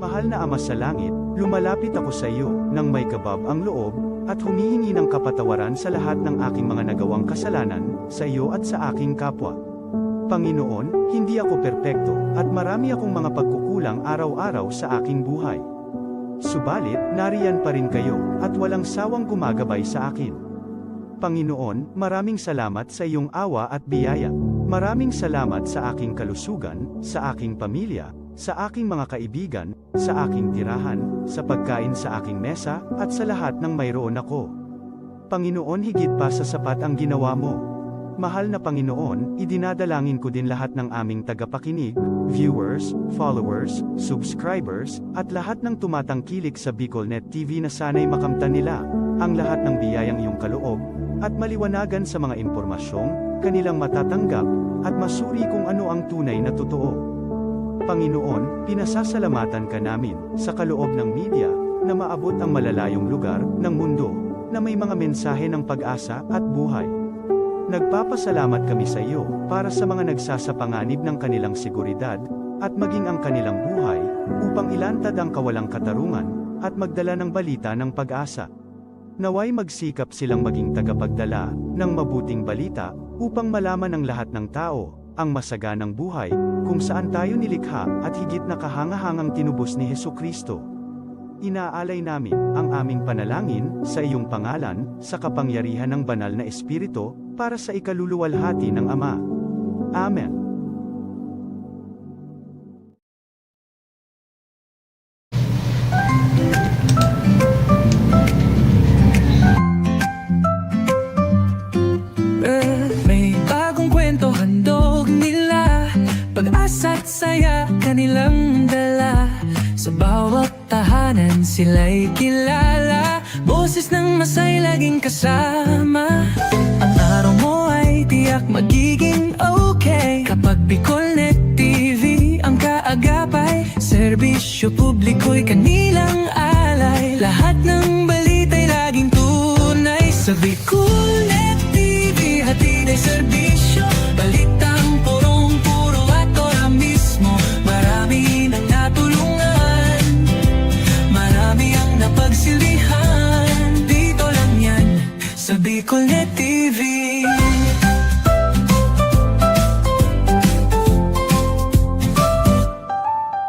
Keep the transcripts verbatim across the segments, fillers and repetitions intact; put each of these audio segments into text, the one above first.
Mahal na Ama sa Langit, lumalapit ako sa iyo nang may kabab ang loob at humihingi ng kapatawaran sa lahat ng aking mga nagawang kasalanan sa iyo at sa aking kapwa. Panginoon, hindi ako perpekto at marami akong mga pagkukulang araw-araw sa aking buhay. Subalit, nariyan pa rin kayo at walang sawang gumagabay sa akin. Panginoon, maraming salamat sa iyong awa at biyaya. Maraming salamat sa aking kalusugan, sa aking pamilya, sa aking mga kaibigan, sa aking tirahan, sa pagkain sa aking mesa, at sa lahat ng mayroon ako. Panginoon, higit pa sa sapat ang ginawa mo. Mahal na Panginoon, idinadalangin ko din lahat ng aming tagapakinig, viewers, followers, subscribers, at lahat ng tumatangkilik sa Bicolnet T V na sana'y makamtan nila ang lahat ng biyayang iyong kaloob at maliwanagan sa mga impormasyong kanilang matatanggap at masuri kung ano ang tunay na totoo. Panginoon, pinasasalamatan ka namin sa kaloob ng media na maabot ang malalayong lugar ng mundo na may mga mensahe ng pag-asa at buhay. Nagpapasalamat kami sa iyo para sa mga nagsasapanganib ng kanilang seguridad at maging ang kanilang buhay upang ilantad ang kawalang katarungan at magdala ng balita ng pag-asa. Naway magsikap silang maging tagapagdala ng mabuting balita upang malaman ng lahat ng tao ang masaganang buhay kung saan tayo nilikha at higit na kahangahangang tinubos ni Jesu-Cristo. Inaalay namin ang aming panalangin sa iyong pangalan, sa kapangyarihan ng Banal na Espiritu, para sa ikaluluwalhati ng Ama. Amen. May bagong kwento handog nila, pag-asa at saya kanilang dala. Sa bawat tahanan sila'y kilala, boses ng masay laging kasama. Ang araw mo ay tiyak magiging okay kapag Bicolnet T V ang kaagapay. Serbisyo publiko'y kanilang alay, lahat ng balita'y laging tunay. Sa Bicolnet T V, hatid ay serbisyo, balitang purong-puro at ora mismo. Marami nang natulungan, marami ang napagsilbihan. Dito lang yan, sa Bicolnet T V.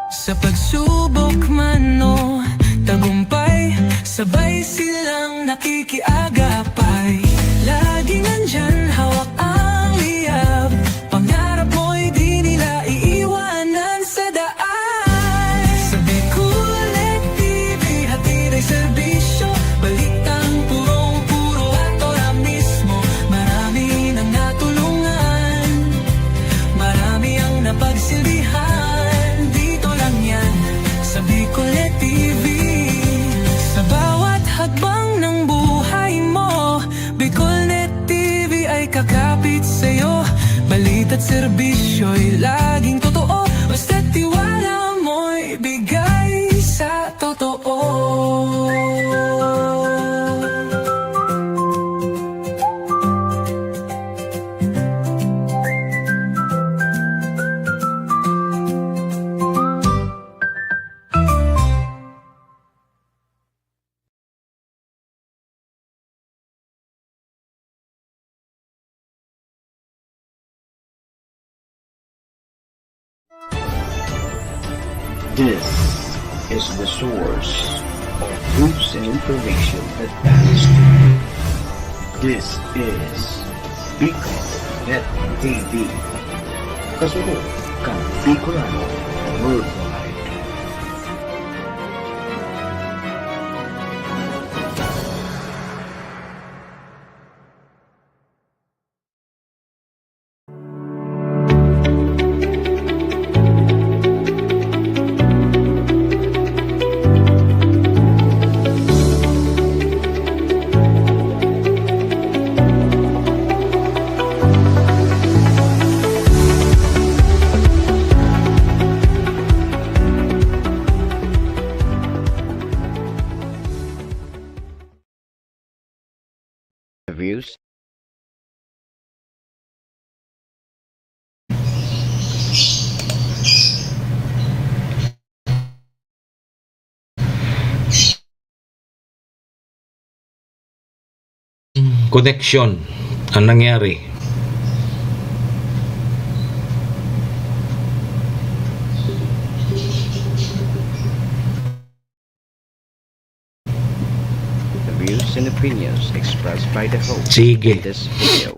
Sa pagsubok man o tagumpay, sabay silang nakikiagapay. Laging nandyan, hawak ang liyab. Pangarap mo'y di nila iiwanan sa daan. Sa Bicolnet T V, hatid ay serbisyo, balitang purong-puro at ora mismo. Marami nang natulungan, marami ang napagsilbihan. Dito lang yan, sa Bicolnet T V. Sa bawat hakbang ng buhay mo, Bicolnet T V ay kakapit sa'yo. Balita't serbisyo'y laging totoo, basta't tiwala mo'y bigay sa totoo. This is the source of news and information that matters to you. This is Bicolnet T V. Kasunod kan Bicolano Worldwide. connection ang nangyari. The views and opinions expressed by the host Sige. in this video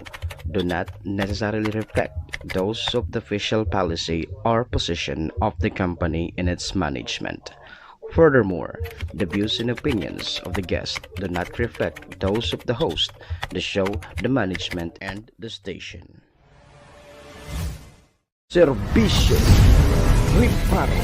do not necessarily reflect those of the official policy or position of the company and its management. Furthermore, the views and opinions of the guest do not reflect those of the host, the show, the management, and the station. Serbisyo Reparo.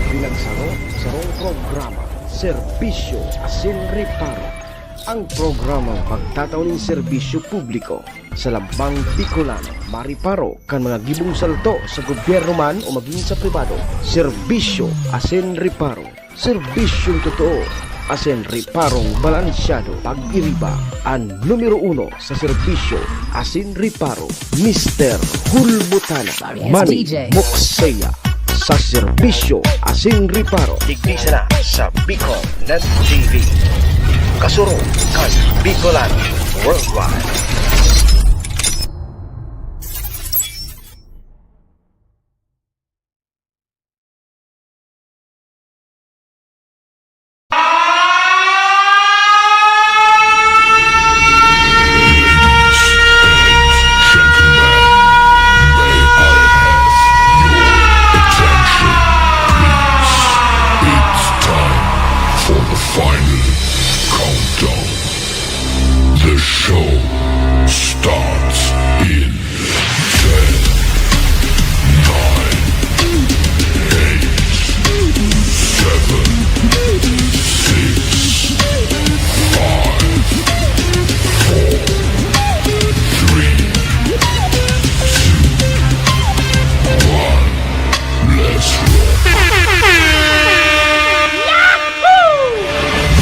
Pinagsaro sa sarong programa, Serbisyo asin Reparo. Ang programang magtatao nin serbisyo publiko sa lambang Bicolano, mareparo kan mga gibong salto sa gobyerno man o magin sa pribado. Serbisyo asin Reparo. Serbisyong totoo asin reparong balansyado. Pag-iriba, an numero uno sa serbisyo asin reparo, Mister Hulbutana, Manny Mokseya, sa serbisyo asin reparo. Digdi sana sa Bicol Net T V. Kasurog kan Bicolano Worldwide. It's time for the final countdown. The show starts in ten, nine, eight, seven, six, five, four, three, two, one. Let's rock.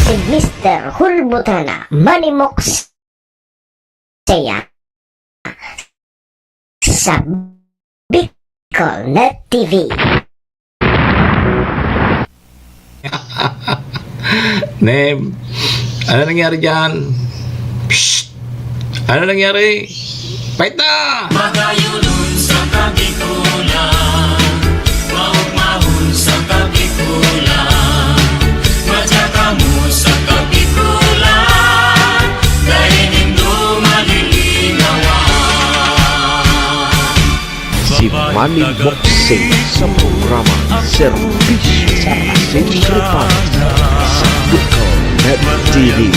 Si Mister Hulbutana, Manny Mokseya, sa Bicol Net T V. Nem, ano nangyari dyan? Psst! Ano nangyari? Paita! Magayunon sa Kabikulan, maugmahon sa Kabikulan, madya kamo sa Kabikulan, dai nindo malilinawan. Si Manny Mokseya sa programa Serbisyo asin Reparo sa Bicol Net T V.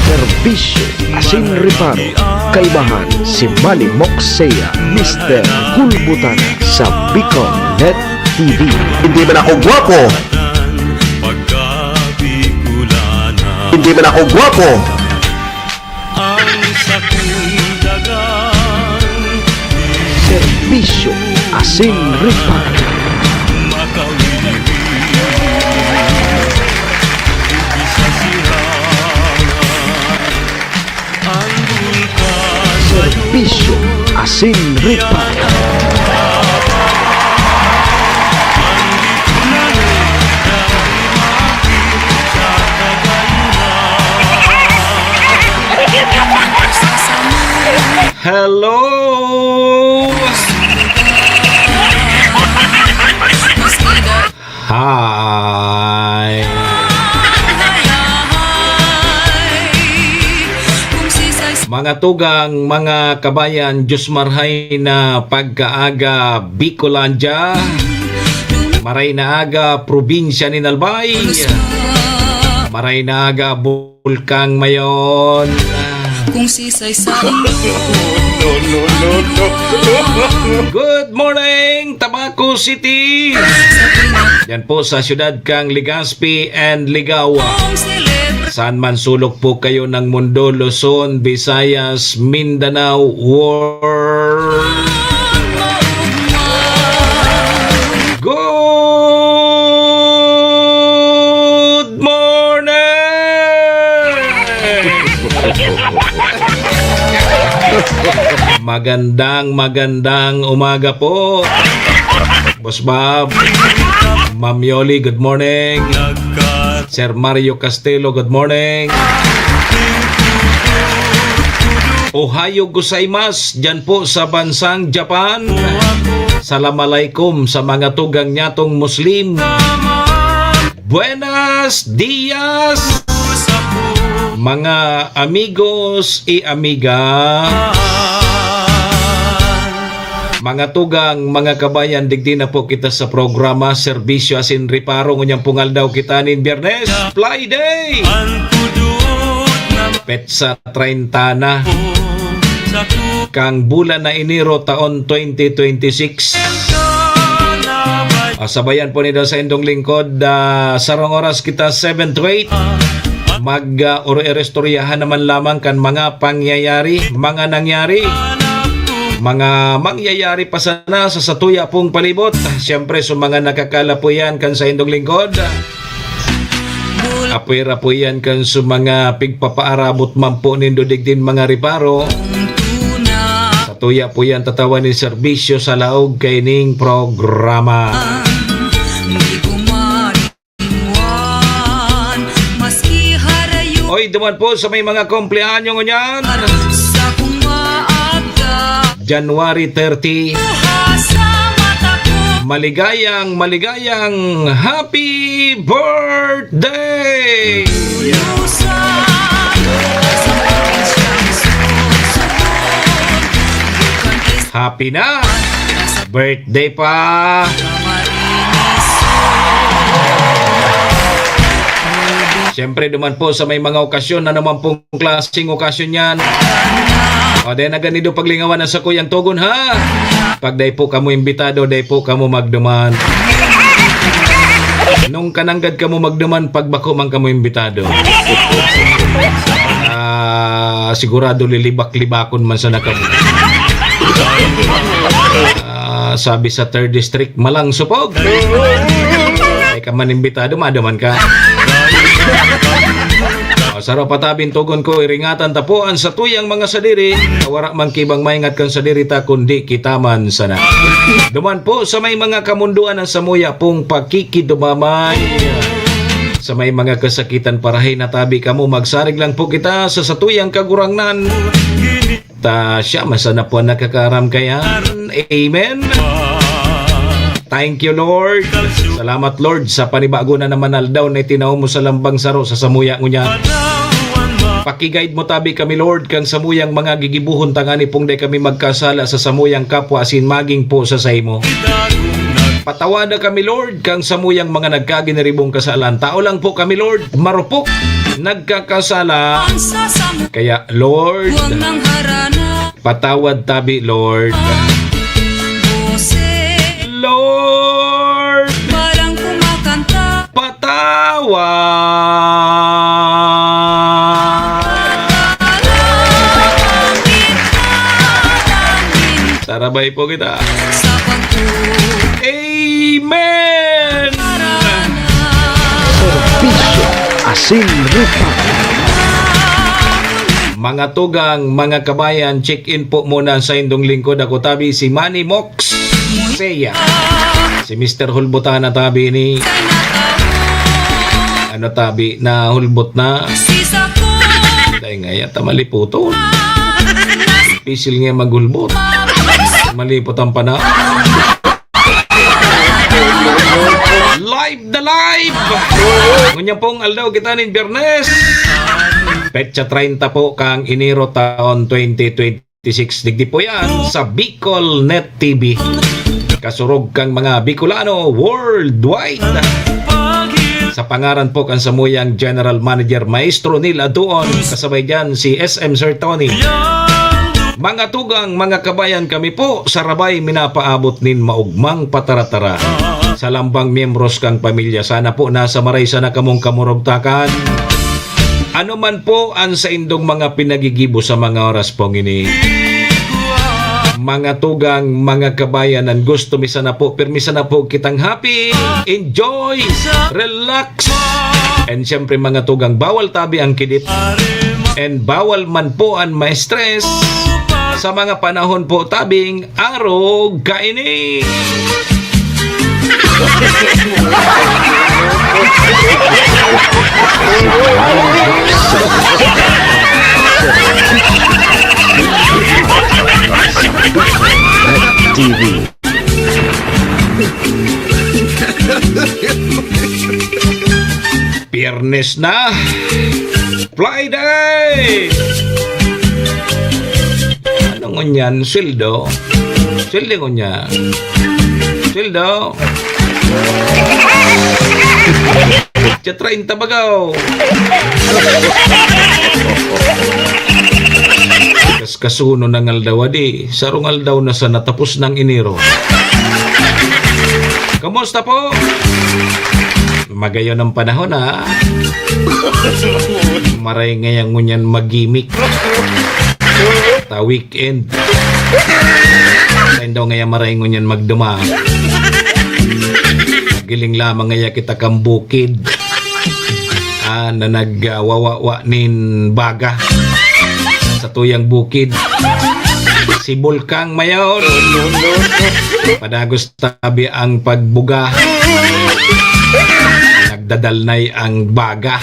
Serbisyo asin Reparo, kaibahan si Manny Mokseya, Mister Hulbutana sa Bicol Net T V. Hindi man ako gwapo. Hindi man ako gwapo. Serbisyo asin reparo. Serbisyo asin reparo. Hello! Hi! Mga tugang, mga kabayan, Diyos marhay na pagkaaga, Bicolandia. Maray na aga, probinsya nin Albay. Maray na aga, Bulkang Mayon. Kung sisay sa Good morning, Tabaco City! Yan po sa siyudad kang Legazpi and Ligao. Saan man sulok po kayo ng mundo, Luzon, Visayas, Mindanao, world. Good morning! Magandang, magandang umaga po. Boss Bob. Ma'am Yoli, good morning. Sir Mario Castelo, good morning. Ohayo gozaimasu, dyan po sa bansang Japan. Salam alaikum sa mga tugang nyatong Muslim. Buenos dias, mga amigos y amiga. Mga tugang, mga kabayan, digdi na po kita sa programa Serbisyo asin Reparo. Ngunyan pong aldaw kita nin Biyernes, Friday. Petsa treinta na kang bulan na Enero taon twenty twenty-six. Ah, sabayan po nindo sa indong lingkod, ah, sarong oras kita, seven to eight. Mag, ah, oro-, iristoryahan naman lamang kan mga pangyayari, mga nangyari, mga mangyayari pa sana sa satuya pong palibot. Siyempre, sa mga nakakalapuyan kan sa indong lingkod. Apwera po yan kan sa mga pigpapaarabot man po nindo digdin mga reparo. Satuya po yan tatawan nin serbisyo sa laog kaining programa. Oy, duman po sa may mga kumpleanyo ngunyan. January thirty. Maligayang, maligayang happy birthday! Happy na! Birthday pa! Siyempre, duman po sa may mga okasyon, ano man pong klaseng okasyon yan. O, dai na ganido paglingawan ang sakuyang togon, ha? Pag dai po kamo imbitado, dai po kamo magduman. Nung kananggad kamo magduman, pag bako man kamo imbitado. Ah, sigurado lilibak-libakon man sana kamo. Ah, sabi sa third district, malang supog. Ay ka man imbitado, maduman ka. O, saro pa tabing togon ko, iringatan ta po an satuyang mga sadiri, na wara man kibang maingat kan sadiri ta, kundi kita man sana. Duman po sa may mga kamundoan ang samuya pong pakikidumamay. Sa may mga kasakitan, parahay na tabi kamo, magsarig lang po kita sa satuyang Kagurangnan. Ta siya man sana po an nakakaaram kaiyan. Amen. Thank you, Lord. Salamat, Lord, sa panibago na naman aldaw na itinao mo sa lambang saro sa samuya ngunyan. Paki-guide mo tabi kami, Lord, kan samuyang mga gigibohon, tangani pong dai kami magkasala sa samuyang kapwa asin magin po sa saimo. Patawada kami, Lord, kan samuyang mga nagkaginiribong kasalan. Tao lang po kami, Lord, marupok, nagkakasala. Kaya, Lord, patawad tabi, Lord. Lord, patawad. Sarabay po kita. Amen! Serbisyo asin reparo. Mga tugang, mga kabayan, check-in po muna sa indong lingkod. Ako tabi si Manny Mox Seya. Si Mister Hulbutana tabi ni, ano tabi, na hulbot na. Dahil nga yan, tamaliputon. Pisil nga maghulbot. Malipot ang panahon. Live na live! Ngunyan pong aldaw kita nin Biyernes. Petsa treinta po kang Enero taon twenty twenty-six. Digdi po yan sa Bicol Net T V. Kasurog kang mga Bicolano worldwide. Sa pangaran po kan samuyang General Manager, Maestro Neil Aduon, kasabay dyan si S M Sir Tony. Mga tugang, mga kabayan, kami po sa Rabay minapaabot nin maugmang pataratara sa lambang miyembros kan pamilya. Sana po nasa maray sana kamong kamurugtakan. Ano man po ang saindong mga pinagigibo sa mga oras pong ini. Mga tugang, mga kabayan, ang gusto mi sana po, pirmi sana po kitang happy, enjoy, relax. And syempre, mga tugang, bawal tabi ang kidit. And bawal man po ang ma-stress sa mga panahon po tabing arog kaini. T V. Biyernes na. Friday! Ano ngunyan? Sweldo? Sweldo ngunyan. Sweldo? Tsa treinta bagaw. Kas kasuno na ngaldaw, adi, sarong aldaw na sa natapos ng Enero. Kamusta po? Magayon ang panahon, ha? Maray ngaya ngunyan magimik. Ta weekend. Sain daw ngaya maray ngunyan magduma. Giling lamang ngaya kita kan bukid. Ah, na nag, ah, wawawa nin baga sa tuyang bukid. Si Bulkang Mayor. Padagos tabi ang pagbuga. Nagdadalnay ang baga.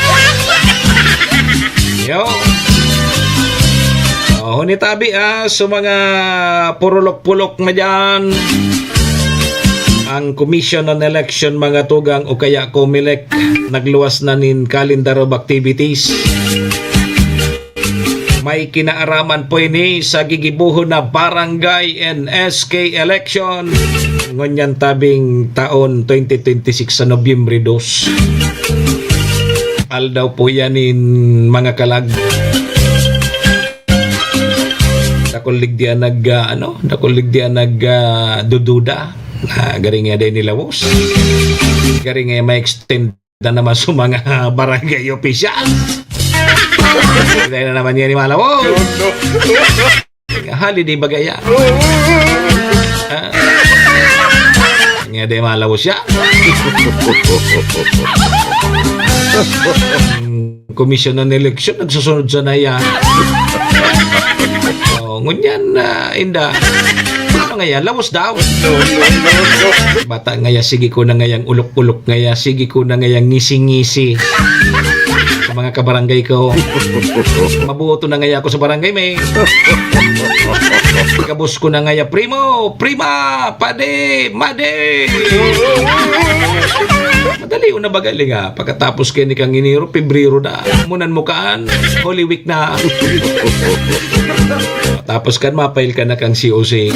Yo. Oh, huni tabi, ah, sa mga purulok-pulok na dyan. Ang Commission on Election, mga tugang, o kaya Comelec, nagluwas na nin calendar of activities. May kinaaraman po ini sa gigibohon na barangay and S K election ngunyan tabing taon twenty twenty-six sa Nobyembre dos. Aldaw po yan in mga kalag. Dakul digdi an nag, ah, ano, dakul digdi an nag, ah, dududa. Ah, garing nga din nilawos. Garing nga ma-extend na naman sa mga barangay official. Dahil na naman yan ni Malaw. Holiday bagay yan. Ah. Nga di malaw siya. Commission on Election, nagsusunod sa naya. Oh, ngunyan, ah, inda. Ano nga yan? Lawos daw. Bata nga ya, sige ko na ngayang ulok-ulok nga ya, sige ko na ngayang ngisi-ngisi sa mga kabarangay ko. Mabuto na ngaya ako sa barangay, may kabos ko na ngaya, primo, prima, pade, made. Madali una bagali nga. Pagkatapos kay ni kang Enero, Pebrero na. Munan mo kaan, Holy Week na. Tapos kan mapail ka na kang C O C.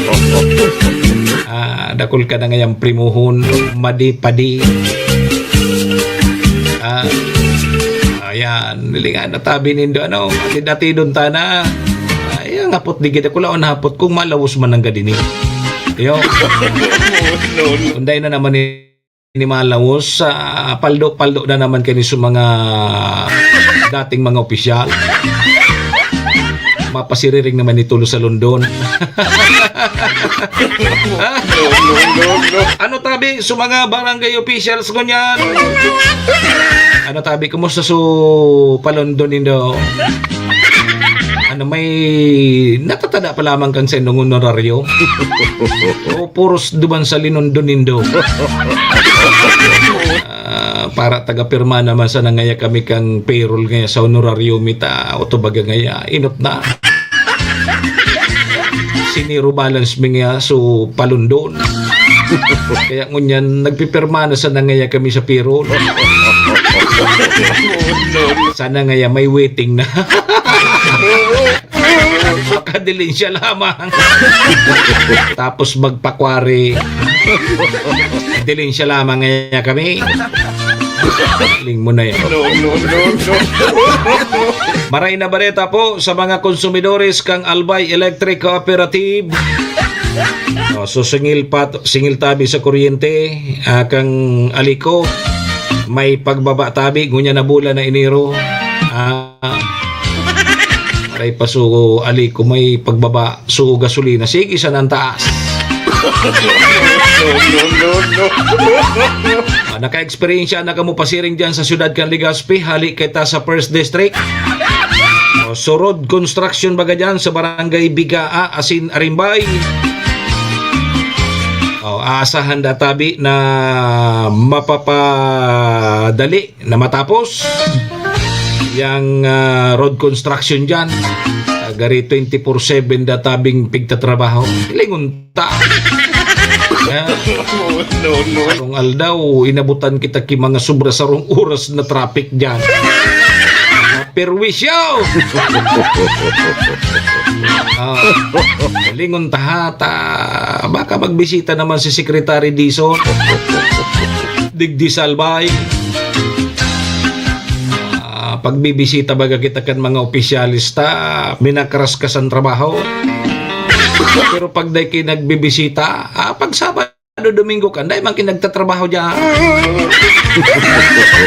Ah, dakul ka na ngayang primuhon, madi, padi. Ah, ayan, nilingan na tabi nindo, ano, dati-dati doon tana. Ay, ang hapot di kita, kulaon hapot kung malawos man ang gadini. Yo. Kunday na naman ni ni Malawos, ah, paldo-paldo na naman kani sa mga dating mga opisyal. Mapasiriring naman ni Tulo sa London. Ano tabi sa mga barangay officials ngunyan? Ano tabi, kumusta su palondon nindo? Ano, may natatada pa lamang kan sa indong honoraryo? O puros duman sa linondon nindo? Ah, para taga-pirma naman sana ngaya kami kang payroll ngaya sa honoraryo mi ta, o tubaga ngaya, inot na. Siniro balance mi ngaya, so palondon. Kaya ngunyan, nagpipirma na sana ngaya kami sa payroll. Sana ngaya may waiting na. Makadilin siya lamang. Tapos magpakwari. Dilin siya lamang ngaya kami. Ling mo na yan. No, no, no, no. Maray na bareta po sa mga konsumidores kang Albay Electric Cooperative. Oh, so singil pa, singil tabi sa kuryente, ah, kang Alico. May pagbaba tabi, ngunya na bulan na Enero. Ah, aray pa, so, Alico, may pagbaba, so, gasolina. Sige, sa nang taas. No, no, no, no. Ah, naka-eksperyensya na kamo pasiring dyan sa siyudad kan Legazpi, hali kita sa First District. O, surod construction baga dyan sa Barangay Bigaa, Asin, Arimbay. Oh, aasahan da tabi na mapapadali na matapos yang, ah, road construction diyan. Ah, gari twenty-four seven da tabing pigtatrabaho. Lingon ta. Ah, sarong aldaw, inabutan kita ki mga sobra sarong oras na traffic diyan. Perwisyo! Ah, lingon ta ha, ta, baka magbisita naman si Secretary Dizon. Digdi Salbay. Ah, pagbibisita baga kita kan mga opisyales ta, minakras ka san trabaho. Pero pag dai ki nagbibisita, ah, pag Sabado, Domingo ka, dai man ki nagtatrabaho diyan.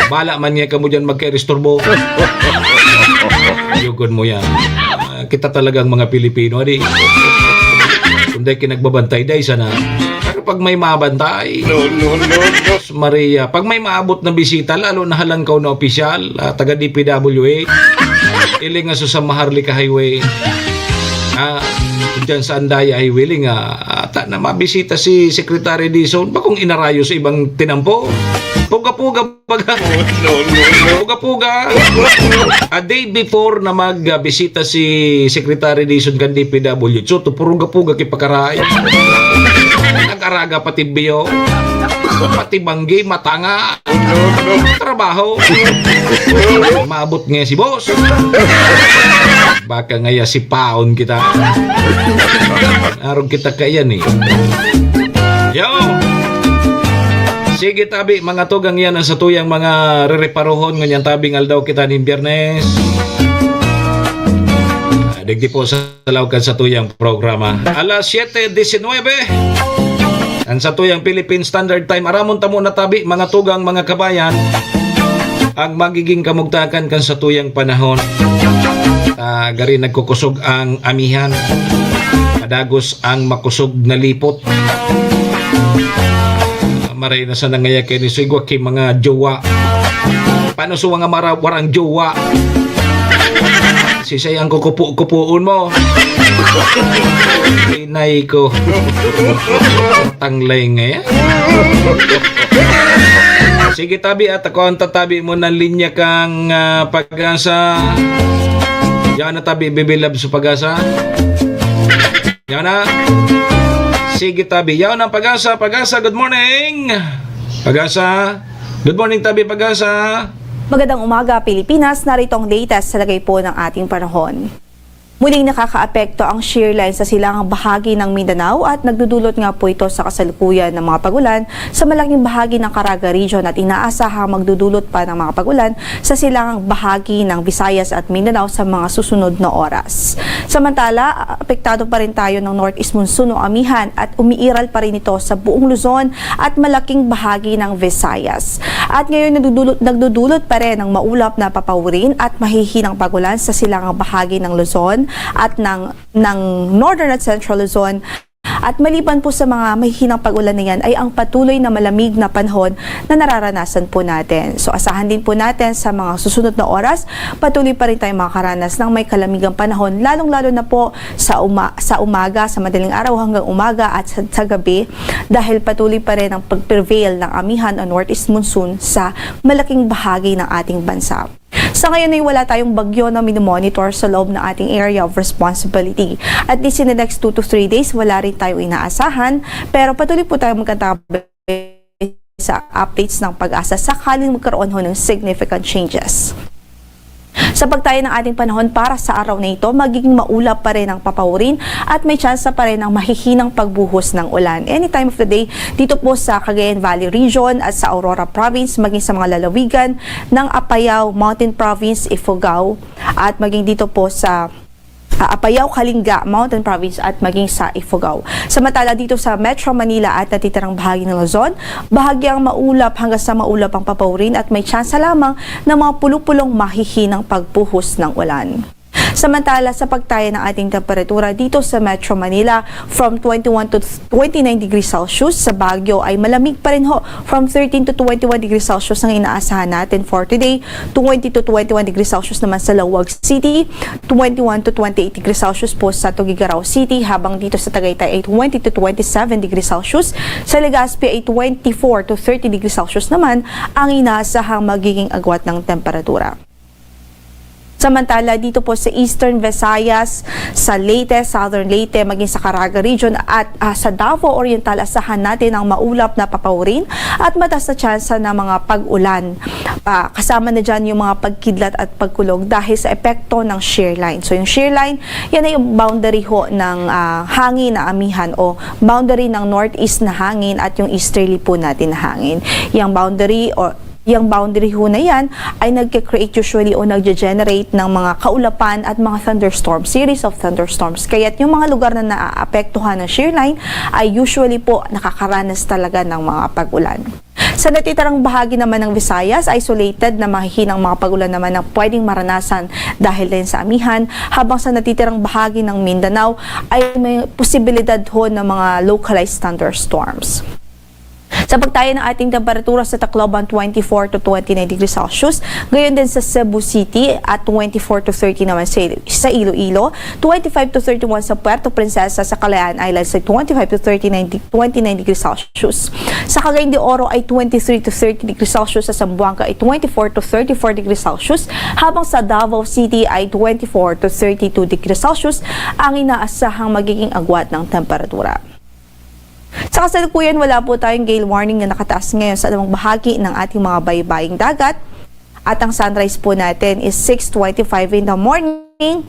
Bala man niya kamo diyan magkairisturbo. Yugon mo yan. Ah, kita talagang mga Pilipino, di. Kung dai ki nagbabantay, dai sana. Pero pag may mabantay, No, no, no, no. Maria, pag may maabot na bisita, lalo na halangkaw na opisyal, ah, taga D P W A, iling nga sa Maharlika Highway, ah, dyan sa Andaya Highway, iling nga, ah, ta na mabisita si Secretary Dizon, bakong inarayo sa ibang tinampo. Puga-puga baga. No, no, no. Puga-puga. A day before na magbisita si Secretary Dizon kan D P W, so, to puruga-puga ki pakaray. Nag-araga pati biyo. Pati banggi, matanga. Trabaho. Maabot nga si boss. Baka ngaya si paon kita. Arog kita kaiyan eh. Yo! Sige tabi, mga tugang, yan ang satuyang mga rereparohon ngunyan tabing aldaw kita nin Biyernes. Ah, digdi po sa laog kan satuyang programa. Alas siete diecinuebe ang satuyang Philippine Standard Time. Aramon ta muna tabi, mga tugang, mga kabayan, ang magiging kamugtakan kan satuyang panahon. Ah, gari nagkukusog ang amihan. Madagos ang makusog na lipot. Maray na sa nangaya kini, so igwa ki mga jowa. Paano sa mga mara-, warang jowa? Sisay ang kukupo-kupoon mo? Inay ko. Tanglay ngayon. Sige, tabi, at ako ang tatabi mo ng linya kang, ah, Pag-asa. Yan na, tabi, bibilab sa Pag-asa. Yan na. Sige, tabi. Yan ang Pag-asa. Pag-asa, good morning. Pag-asa. Good morning, tabi, Pag-asa. Magandang umaga, Pilipinas. Narito ang latest sa lagay po ng ating panahon. Muling nakakaapekto ang shear line sa silangang bahagi ng Mindanao at nagdudulot nga po ito sa kasalukuyan ng mga pagulan sa malaking bahagi ng Caraga Region at inaasahang magdudulot pa ng mga pagulan sa silangang bahagi ng Visayas at Mindanao sa mga susunod na oras. Samantala, apektado pa rin tayo ng northeast monsoon o amihan at umiiral pa rin ito sa buong Luzon at malaking bahagi ng Visayas. At ngayon, nagdudulot, nagdudulot pa rin ng maulap na papaurin at mahihinang pagulan sa silangang bahagi ng Luzon at ng, ng Northern at Central Luzon. At maliban po sa mga mahihinang pagulan na yan, ay ang patuloy na malamig na panahon na nararanasan po natin. So, asahan din po natin sa mga susunod na oras, patuloy pa rin tayong makakaranas ng may kalamigang panahon, lalong-lalo na po sa uma-, sa umaga, sa madaling araw hanggang umaga at sa, sa gabi, dahil patuloy pa rin ang pag-prevail ng amihan o northeast monsoon sa malaking bahagi ng ating bansa. Sa ngayon ay wala tayong bagyo na minomonitor sa loob ng ating area of responsibility. At least in the next two to three days, wala rin tayong inaasahan, pero patuloy po tayong magkatabi sa updates ng Pag-asa sakaling magkaroon ho ng significant changes. Sa pagtayo ng ating panahon para sa araw na ito, magiging maulap pa rin ang papaurin at may tsansa pa rin ng mahihinang pagbuhos ng ulan anytime of the day dito po sa Cagayan Valley Region at sa Aurora Province, maging sa mga lalawigan ng Apayao, Mountain Province, Ifugao, at maging dito po sa, ah, Apayao, Kalinga, Mountain Province, at maging sa Ifugao. Samantala, dito sa Metro Manila at natitirang bahagi ng Luzon, bahagyang maulap hanggang sa maulap ang papaurin at may tsansa lamang ng mga pulupulong mahihinang pagbuhos ng ulan. Samantala, sa pagtaya ng ating temperatura dito sa Metro Manila, from twenty-one to twenty-nine degrees Celsius, sa Baguio ay malamig pa rin ho, from thirteen to twenty-one degrees Celsius ang inaasahan natin for today, twenty to twenty-one degrees Celsius naman sa Laoag City, twenty-one to twenty-eight degrees Celsius po sa Tuguegarao City, habang dito sa Tagaytay ay twenty to twenty-seven degrees Celsius, sa Legazpi ay twenty-four to thirty degrees Celsius naman ang inaasahang magiging agwat ng temperatura. Samantala, dito po sa Eastern Visayas, sa Leyte, Southern Leyte, maging sa Caraga Region at, ah, sa Davao Oriental, asahan natin ang maulap na papaurin at mataas na tsansa ng mga pag-ulan. Ah, kasama na dyan yung mga pagkidlat at pagkulog dahil sa epekto ng shear line. So, yung shear line, yan ay yung boundary ho ng, ah, hangin na amihan o boundary ng northeast na hangin at yung easterly po natin na hangin. Yung boundary o Yang boundary ho na yan ay nagke-create usually o nagge-generate ng mga kaulapan at mga thunderstorm, series of thunderstorms. Kaya't yung mga lugar na naaapektuhan ng shear line ay usually po nakakaranas talaga ng mga pag-ulan. Sa natitirang bahagi naman ng Visayas, isolated na mahihinang mga pag-ulan naman ang pwedeng maranasan dahil din sa amihan, habang sa natitirang bahagi ng Mindanao ay may posibilidad ho ng mga localized thunderstorms. Sa pagtaya ng ating temperatura sa Tacloban, twenty-four to twenty-nine degrees Celsius, gayon din sa Cebu City at twenty-four to thirty naman sa, sa Iloilo, twenty-five to thirty-one sa Puerto Princesa, sa Kalayaan Islands ay twenty-five to thirty-nine, de- twenty-nine degrees Celsius. Sa Cagayan de Oro ay twenty-three to thirty degrees Celsius, sa Zamboanga ay twenty-four to thirty-four degrees Celsius, habang sa Davao City ay twenty-four to thirty-two degrees Celsius ang inaasahang magiging agwat ng temperatura. Sa kasalukuyan, wala po tayong gale warning na nakataas ngayon sa anumang bahagi ng ating mga baybaying dagat. At ang sunrise po natin is six twenty-five in the morning.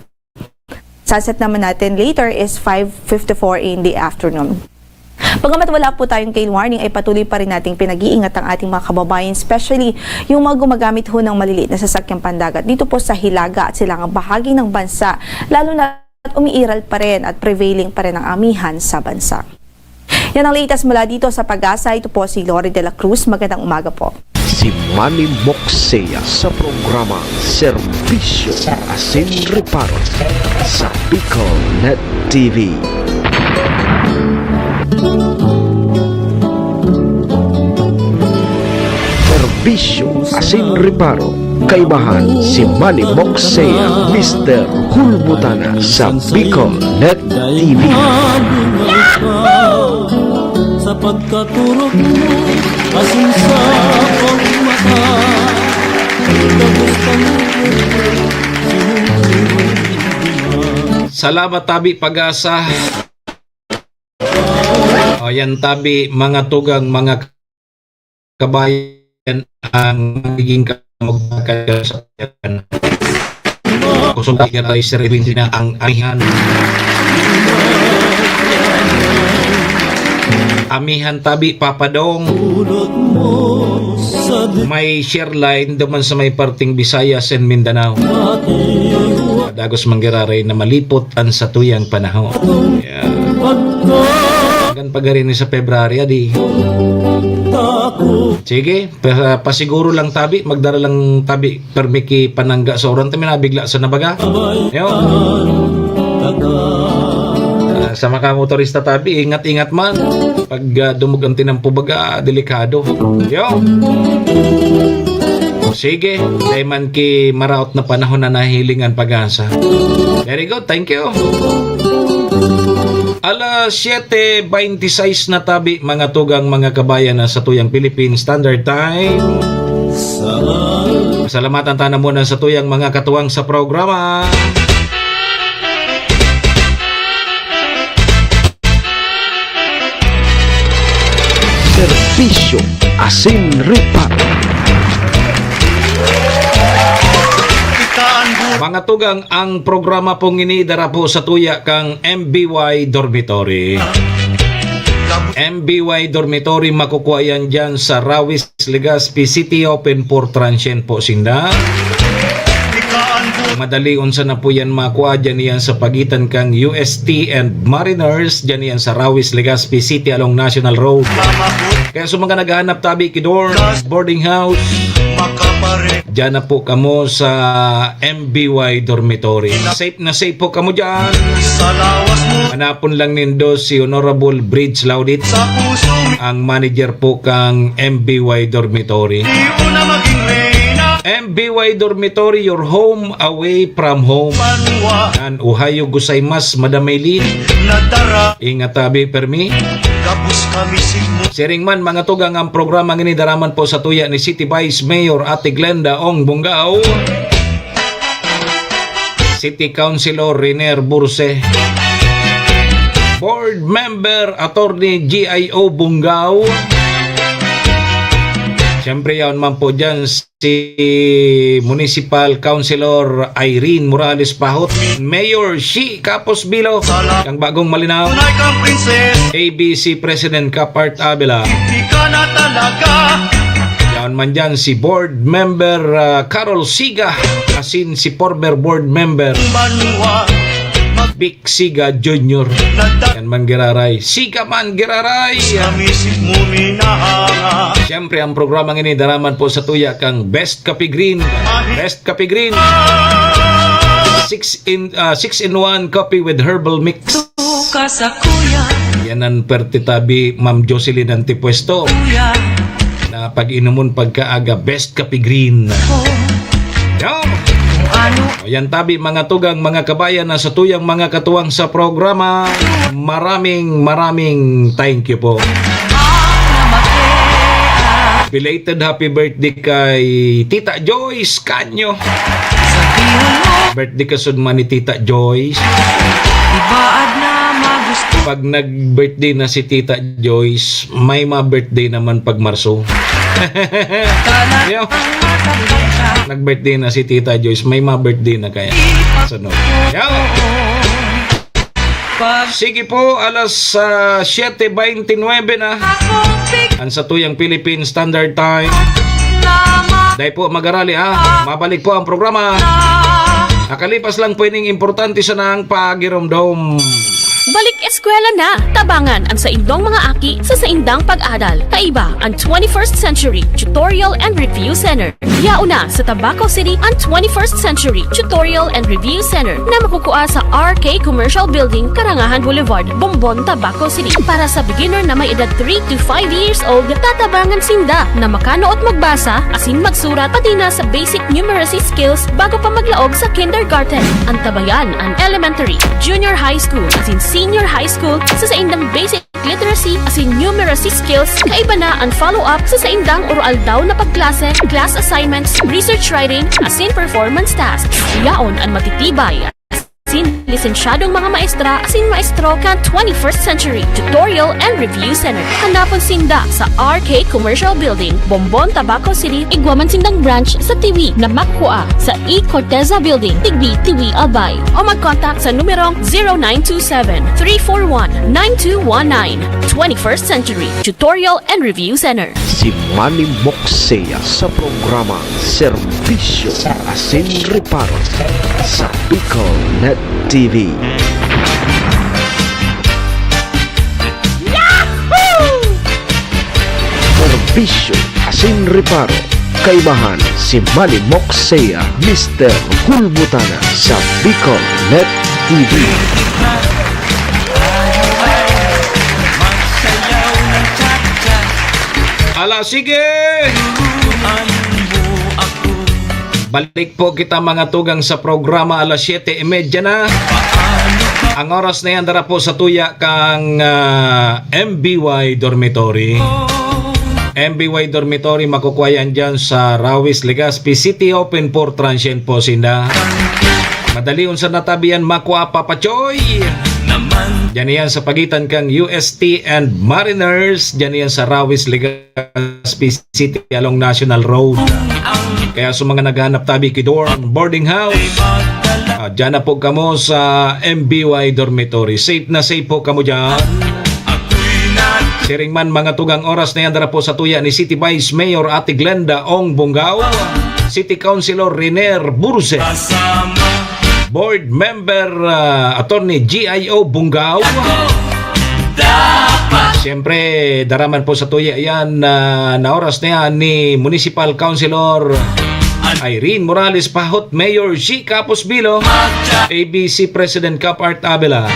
Sunset naman natin later is five fifty-four in the afternoon. Bagamat wala po tayong gale warning, ay patuloy pa rin nating pinag-iingat ang ating mga kababayan, especially yung mga gumagamit ho ng maliliit na sasakyang pandagat dito po sa hilaga at silangang bahagi ng bansa, lalo na at umiiral pa rin at prevailing pa rin ang amihan sa bansa. Yan ang latest mula dito sa PAGASA. Ito po si Lori de la Cruz. Magandang umaga po. Si Manny Moxea sa programa Serbisyo Asin Reparo sa Bicol Net T V. Serbisyo Asin Reparo, kaibahan si Manny Moxea, Mister Hulbutana sa Bicol Net T V. Sa pagkaturog mo, asin sa pagmata, gabos kang Salamat, Tabi Pag-asa. O yan, Tabi, mga tugang, mga kabayan, ang magiging kamagbakan sa Kusog tiga tayo sa Rewin na ang amihan. Amihan, Tabi, Papadong. May share line duman sa may parting Visayas and Mindanao. Dagos manggiraray na malipot an satuyang panahon. Yeah. Hanggang pagari ni sa February, adi. Sige, pa- pasiguro lang, Tabi, magdara lang, Tabi, permi ki panangga sa uran, ta minabigla sa nabaga. Yo. Ah, sa mga motorista, Tabi, ingat-ingat man. Pag ah, dumog ang tinampo baga, delikado. Yo. Sige, dai man ki maraot na panahon na nahihiling an Pag-asa. Very good, thank you. Alas siyete beintisais na, Tabi, mga tugang, mga kabayan, na satuyang Philippine Standard Time. Pasalamatan ta na muna satuyang mga katuwang sa programa. Serbisyo Asin Reparo. Mga tugang, ang programa pong ini dara po sa tuya kang M B Y Dormitory. M B Y Dormitory, makukua yan dyan sa Rawis, Legazpi City. Open for transient po sinda. Madali unsa na po yan makua, dyan yan sa pagitan kang U S T and Mariners, dyan yan sa Rawis, Legazpi City along National Road. Kaya sa mga naghahanap, Tabi, ki dorm, boarding house, Diyan na po kamo sa M B Y Dormitory. Safe na safe po kamo dyan. Sa lawas mo. Hanapon lang nindo si Honorable Bridge Laudit, sa puso mi. Ang manager po kang M B Y Dormitory. Di ko na maging reyna. M B Y Dormitory, your home away from home. Banwa. Yan, ohayo gozaimasu, Madam Maylin. Nadara. Ingat tabi, permi. Gabos kami sigmo. Siring man, mga tugang, ang programa ngini daraman po sa tuya ni City Vice Mayor Ate Glenda Ong Bungao, City Councilor Riner Burse, Board Member Attorney G I O Bungao. Siyempre, yaon man po dyan si Municipal Councilor Irene Morales Pahot, Mayor Shi Kapos Bilo, kang Bagong Malinao, Tunay kang princess. A B C President Kapart Abela. Di ka na talaga. Yaon man dyan si Board Member, ah, Carol Siga, asin si former Board Member Banwa. Vic Siga Junior. Nagda- Yan man giraray. Siga man giraray. Sa misip mo minahanga. Siyempre, ang programa ngini daraman po sa tuya kang Best Coffee Green. Best Coffee Green. Six in, ah, six in one coffee with herbal mix. Ka sa kuya. Yan ang perte tabi, Ma'am Jocelyn Antipuesto. Kuya. Na pag-inumon pagkaaga, Best Coffee Green. Ko. Yo! Kung ano. O yan tabi, mga tugang, mga kabayan na sa tuyang mga katuwang sa programa. Maraming, maraming thank you po. Ang namate, ah. Belated happy birthday kay Tita Joyce Canyo. Sabihan mo. Birthday kasud man ni Tita Joyce. Ibaad na magusto. Pag nag-birthday na si Tita Joyce, may ma-birthday naman pag Marso. Talagang Yo. Matangkad ka. Nag-birthday na si Tita Joyce, may ma-birthday na kaya. Sunod. Yo. Pag Sige po, alas, ah, siyete beintinuebe na. Ang sa tuyang Philippine Standard Time. Dai po magarali, ah. Mabalik po ang programa. Nakalipas lang po ining importante sa nang pagiromdom. Balik eskwela na! Tabangan ang saindong mga aki sa saindang pag-adal. Kaiba ang twenty-first Century Tutorial and Review Center. Yaon na sa Tabaco City ang twenty-first Century Tutorial and Review Center na makukua sa R K Commercial Building, Karangahan Boulevard, Bombon, Tabaco City. Para sa beginner na may edad three to five years old, tatabangan sinda na makanood magbasa, asin magsurat, pati na sa basic numeracy skills bago pa maglaog sa kindergarten. Antabayan an elementary, junior high school, asin senior high school sa saindang basic literacy asin numeracy skills, kaiba na an follow-up sa saindang oro-aldaw na pagklase, class assignments, research writing, asin performance tasks. Yaon an matitibay asin lisensyadong mga maestra asin maestro kan twenty-first Century Tutorial and Review Center. Hanapon sinda sa R K Commercial Building, Bombon, Tabaco City, igwa man sindang branch sa Tiwi na makukua sa E Corteza Building, Tigbi, Tiwi, Albay. O mag-contact sa numerong zero nine two seven, three four one, nine two one nine. Twenty-first Century Tutorial and Review Center. Si Manny Moxea sa programa Serbisyo asin Reparo sa Bicol Net T V. Serbisyo asin Reparo. Kaibahan si Manny Moxea, Mister Hulbutana sa Bicol Net T V. Ala, sige! Balik po kita, mga tugang, sa programa, alas siyete y media na. Ang oras na yan, dara po sa tuya kang, ah, M B Y Dormitory. M B Y Dormitory, makukuha yan dyan sa Rawis, Legazpi City, open for transient po sinda. Madali unsa natabi yan, makua, Papa Choy. Diyan yan sa pagitan kang U S T and Mariners, diyan yan sa Rawis, Legazpi City along National Road. Kaya sa mga naghahanap tabi ki dorm, boarding house, ah, dyan na po kamo sa M B Y Dormitory. Safe na safe po kamo dyan. Siring man, mga tugang, oras na yan, dara po sa tuya ni City Vice Mayor Ate Glenda Ong Bungao, City Councilor Riner Burse, Board Member, ah, Attorney G I O Bungao. Siyempre, dara man po sa tuya yan, ah, na oras na yan ni Municipal Councilor Irene Morales Pahot, Mayor G Capos Bilo, A B C President Cap Art Abela,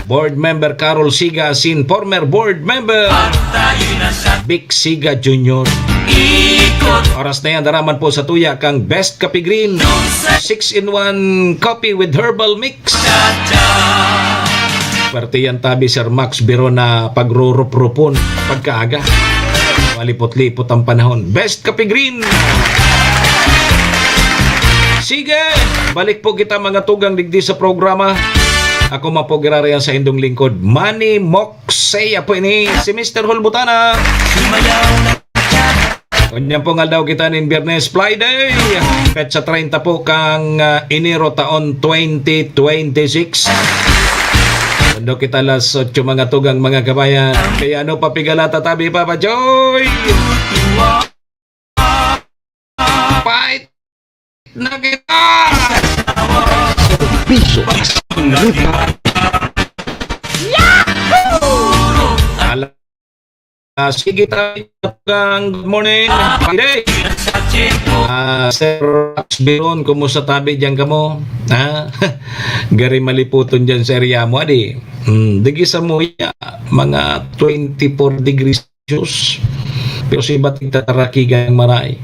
Board Member Carol Siga Asin, former Board Member Vic Siga Junior. Oras na yan, daraman po sa tuya kang Best Kape Green, six-in-one coffee with herbal mix. Swerte yan tabi, Sir Max Biro, na pagrurupropon pagkaaga. Malipot-lipot ang panahon. Best Kape Green! Sige! Balik po kita, mga tugang, digdi sa programa. Ako man po giraray ang saindong lingkod, Manny Moksey. Apo ini si Mister Hulbutana. Ngunyan pong aldaw kita nin Biyernes, Friday, petsa treinta po kang, ah, Enero taon twenty twenty-six. Sundo kita alas otso, mga tugang, mga kabayan. Kaya ano pa pigala ta tabi, Papa Joy? Fight na kita! Piso. Ala, ah, sige tayo, good morning. Pare. Ah, Sir Rax Biron, kumusta tabi diyan kamo? Ha? Gari maliputon diyan sa area mo, adi. Hmm, digi sa muya, mga twenty-four degrees Celsius. Pero si bating tatarakigan maray.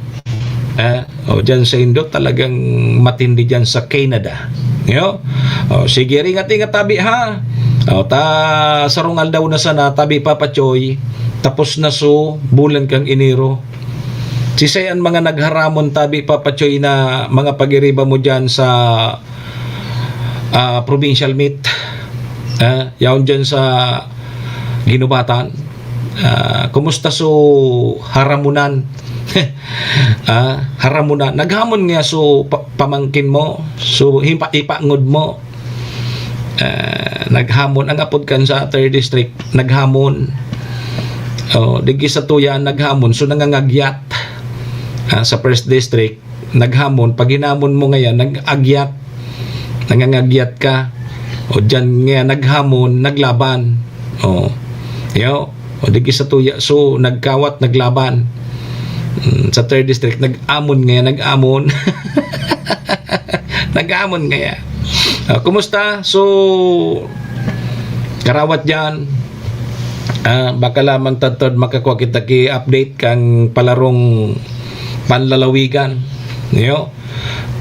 Eh, o, dyan sa Indo, talagang matindi dyan sa Canada. Yo? O, sige, ringat-ingat tabi, ha? O, ta, sarong aldaw na sana, tabi, Papa Choy. Tapos na so, bulan kang Enero. Sisay an mga nagharamon, tabi, Papa Choy, na mga pagiriba mo dyan sa, ah, provincial meet? Ah, yaon dyan sa Ginubatan. Ah, kumusta so haramunan? Ah, haramunan. Naghamon nga so pa-, pamangkin mo, so himpa-, ipangod mo. Ah, naghamon. Ang apod kan sa third district, naghamon. Oh, digi sa tuya, naghamon. So, nangangagyat. Ah, sa first district, naghamon. Pag hinamon mo ngayon, nag-agyat. Nangangagyat ka. O dyan nga, naghamon, naglaban. O, yo. O, digi sa tuya. So, nagkawat, naglaban. Mm, sa third district, nag-amon ngayon, nag-amon. Nag-amon ngayon. Ah, kumusta? So, karawat dyan. Ah, baka lamang tantod makakua kita ki update kang palarong panlalawigan. Yo.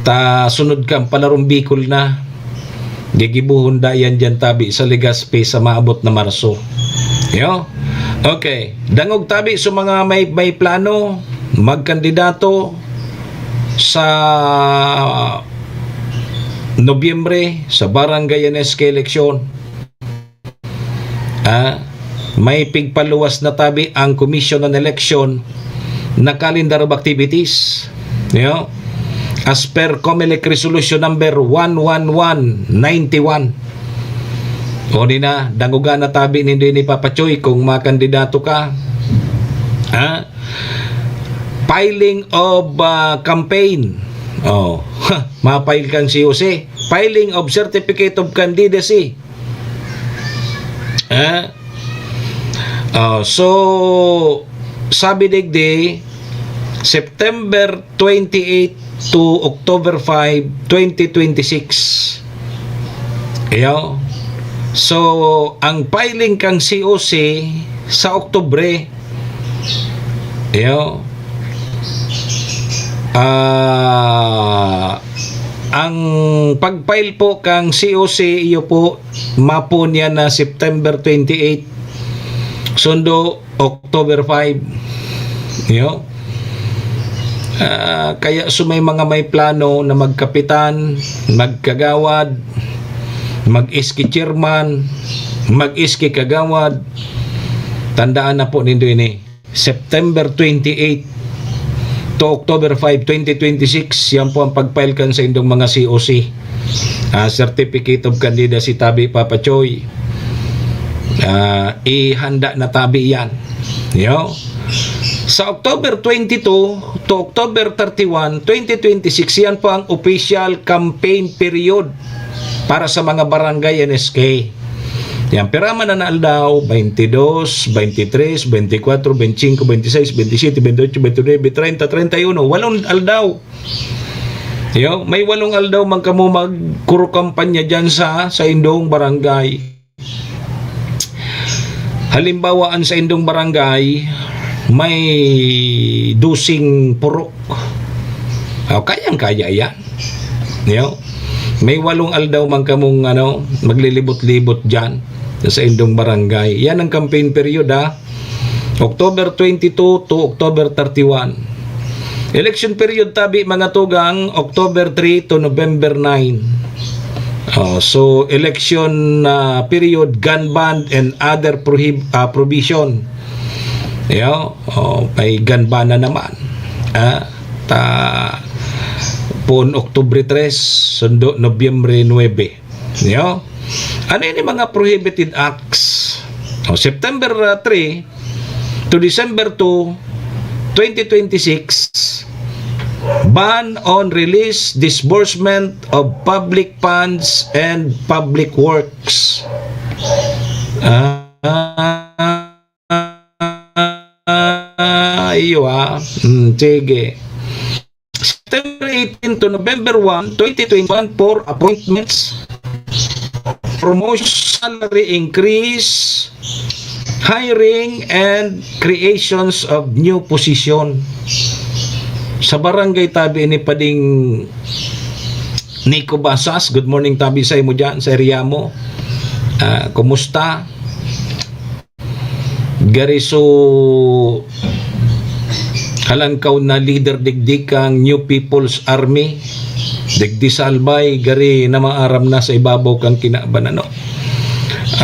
Ta sunod kan palarong Bicol na. Gigibohon da yan dyan tabi sa Legazpi sa maabot na Marso. Yo? Okay. Dangog tabi sa mga may, may plano magkandidato sa Nobyembre sa Barangay N S K eleksyon. Ah, may pigpaluwas na tabi ang Commission on Election na calendar of activities. Yo? As per Comelec Resolution number one one one ninety-one. O di na, dangugan na tabi nindo ni Papa Choy kung makandidato ka. Ha? Filing of, ah, campaign. Oh, ma-file kang C O C. Filing of certificate of candidacy. Eh? Oh, so, sabi digdi, September twenty-eight to October five, twenty twenty-six. Iyo. So, ang filing kang C O C sa Oktubre. Iyo. Ah, ang pag-file po kang C O C, iyo po, mapon yan na September twenty-eight. Sundo, October five. Yo. Ah, kaya so may mga may plano na magkapitan, magkagawad, mag-S K chairman, mag-S K kagawad, tandaan na po nindo ini. September twenty-eight to October five, twenty twenty-six, yan po ang pag-file kan sa indong mga C O C. Ah, Certificate of Candidacy tabi, Papa Choy. Ah, ihanda na tabi yan. Yo. Sa October twenty-two to October thirty-one, twenty twenty-six, yan po ang official campaign period para sa mga barangay N S K. Yan, pira man na aldaw, twenty-two, twenty-three, twenty-four, twenty-five, twenty-six, twenty-seven, twenty-eight, twenty-nine, treinta, treinta y uno, walong aldaw. Yo, may walong aldaw man kamo magkuro kampanya dyan sa, sa indong barangay. Halimbawa, ang sa indong barangay, may dusing purok. O, kayang-kaya yan. Yo? May walong aldaw man kamong, ano, maglilibot-libot dyan sa indong barangay. Yan ang campaign period, ha? October twenty-two to October thirty-one. Election period tabi, mga tugang, October three to November nine. Oh, so, election, ah, period, gun ban and other prohib-, ah, provision. Yo, oh, may gun ban na naman. Ah, ta, pon Oktubre tres, sundo Nobyembre nuebe. Yo? Ano ini mga prohibited acts? O, September, ah, three to December two, twenty twenty-six, ban on release, disbursement of public funds and public works. Ah, iyo, ah. Hmm, sige. September eighteen to November one, twenty twenty-one for appointments, promotion, salary increase, hiring, and creations of new position. Sa barangay tabi ni Pading Nico Basas, good morning tabi sa imo dyan, sa area mo. Ah, kumusta? Gari so halangkaw na leader digdi kang New People's Army, digdi sa Albay, gari na maaram na sa ibabaw kang kinaban, ano.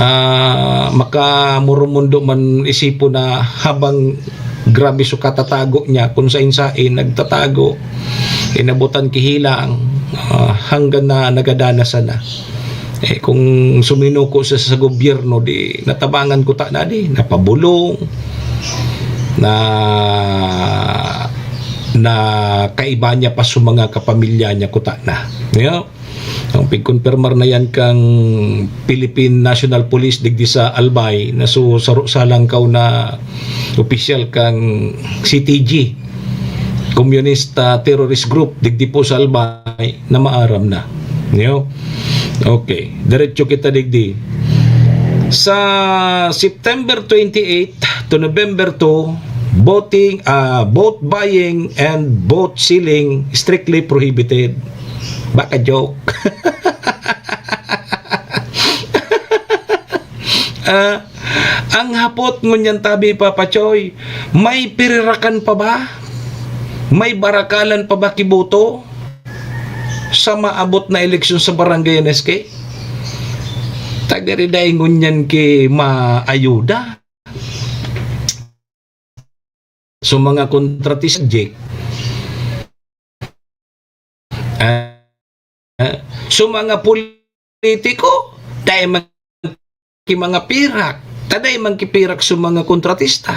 Ah, makamurumundo man isipon na habang grabe so katatago niya, kung sain-sain nagtatago, inabutan kihilang, ah, hanggang na nagadanas sana. Eh, kung suminuko siya sa gobyerno, di natabangan ko ta na di, napabulong, na, na kaiba niya pa sa mga kapamilya niya, kuta na. Yo? Ang pigkonpirmar na yan kang Philippine National Police digdi sa Albay, na su-, saro-, salangkaw na opisyal kang C T G, Communist, ah, Terrorist Group, digdi po sa Albay, na maaram na. Yo? Okay, diretso kita digdi. Sa September twenty-eight to November two, voting, ah, vote buying and vote selling strictly prohibited. Baka joke. Ah, ang hapot ngunyan tabi, Papa Choy, may pirirakan pa ba? May barakalan pa ba ki boto sa maabot na eleksyon sa barangay N S K? Tagariday ngunyan ki maayuda. So, mga kontratista, Jake. Ah, ah, so, mga politiko, dai man ki mga pirak, ta dai man ki pirak so mga kontratista.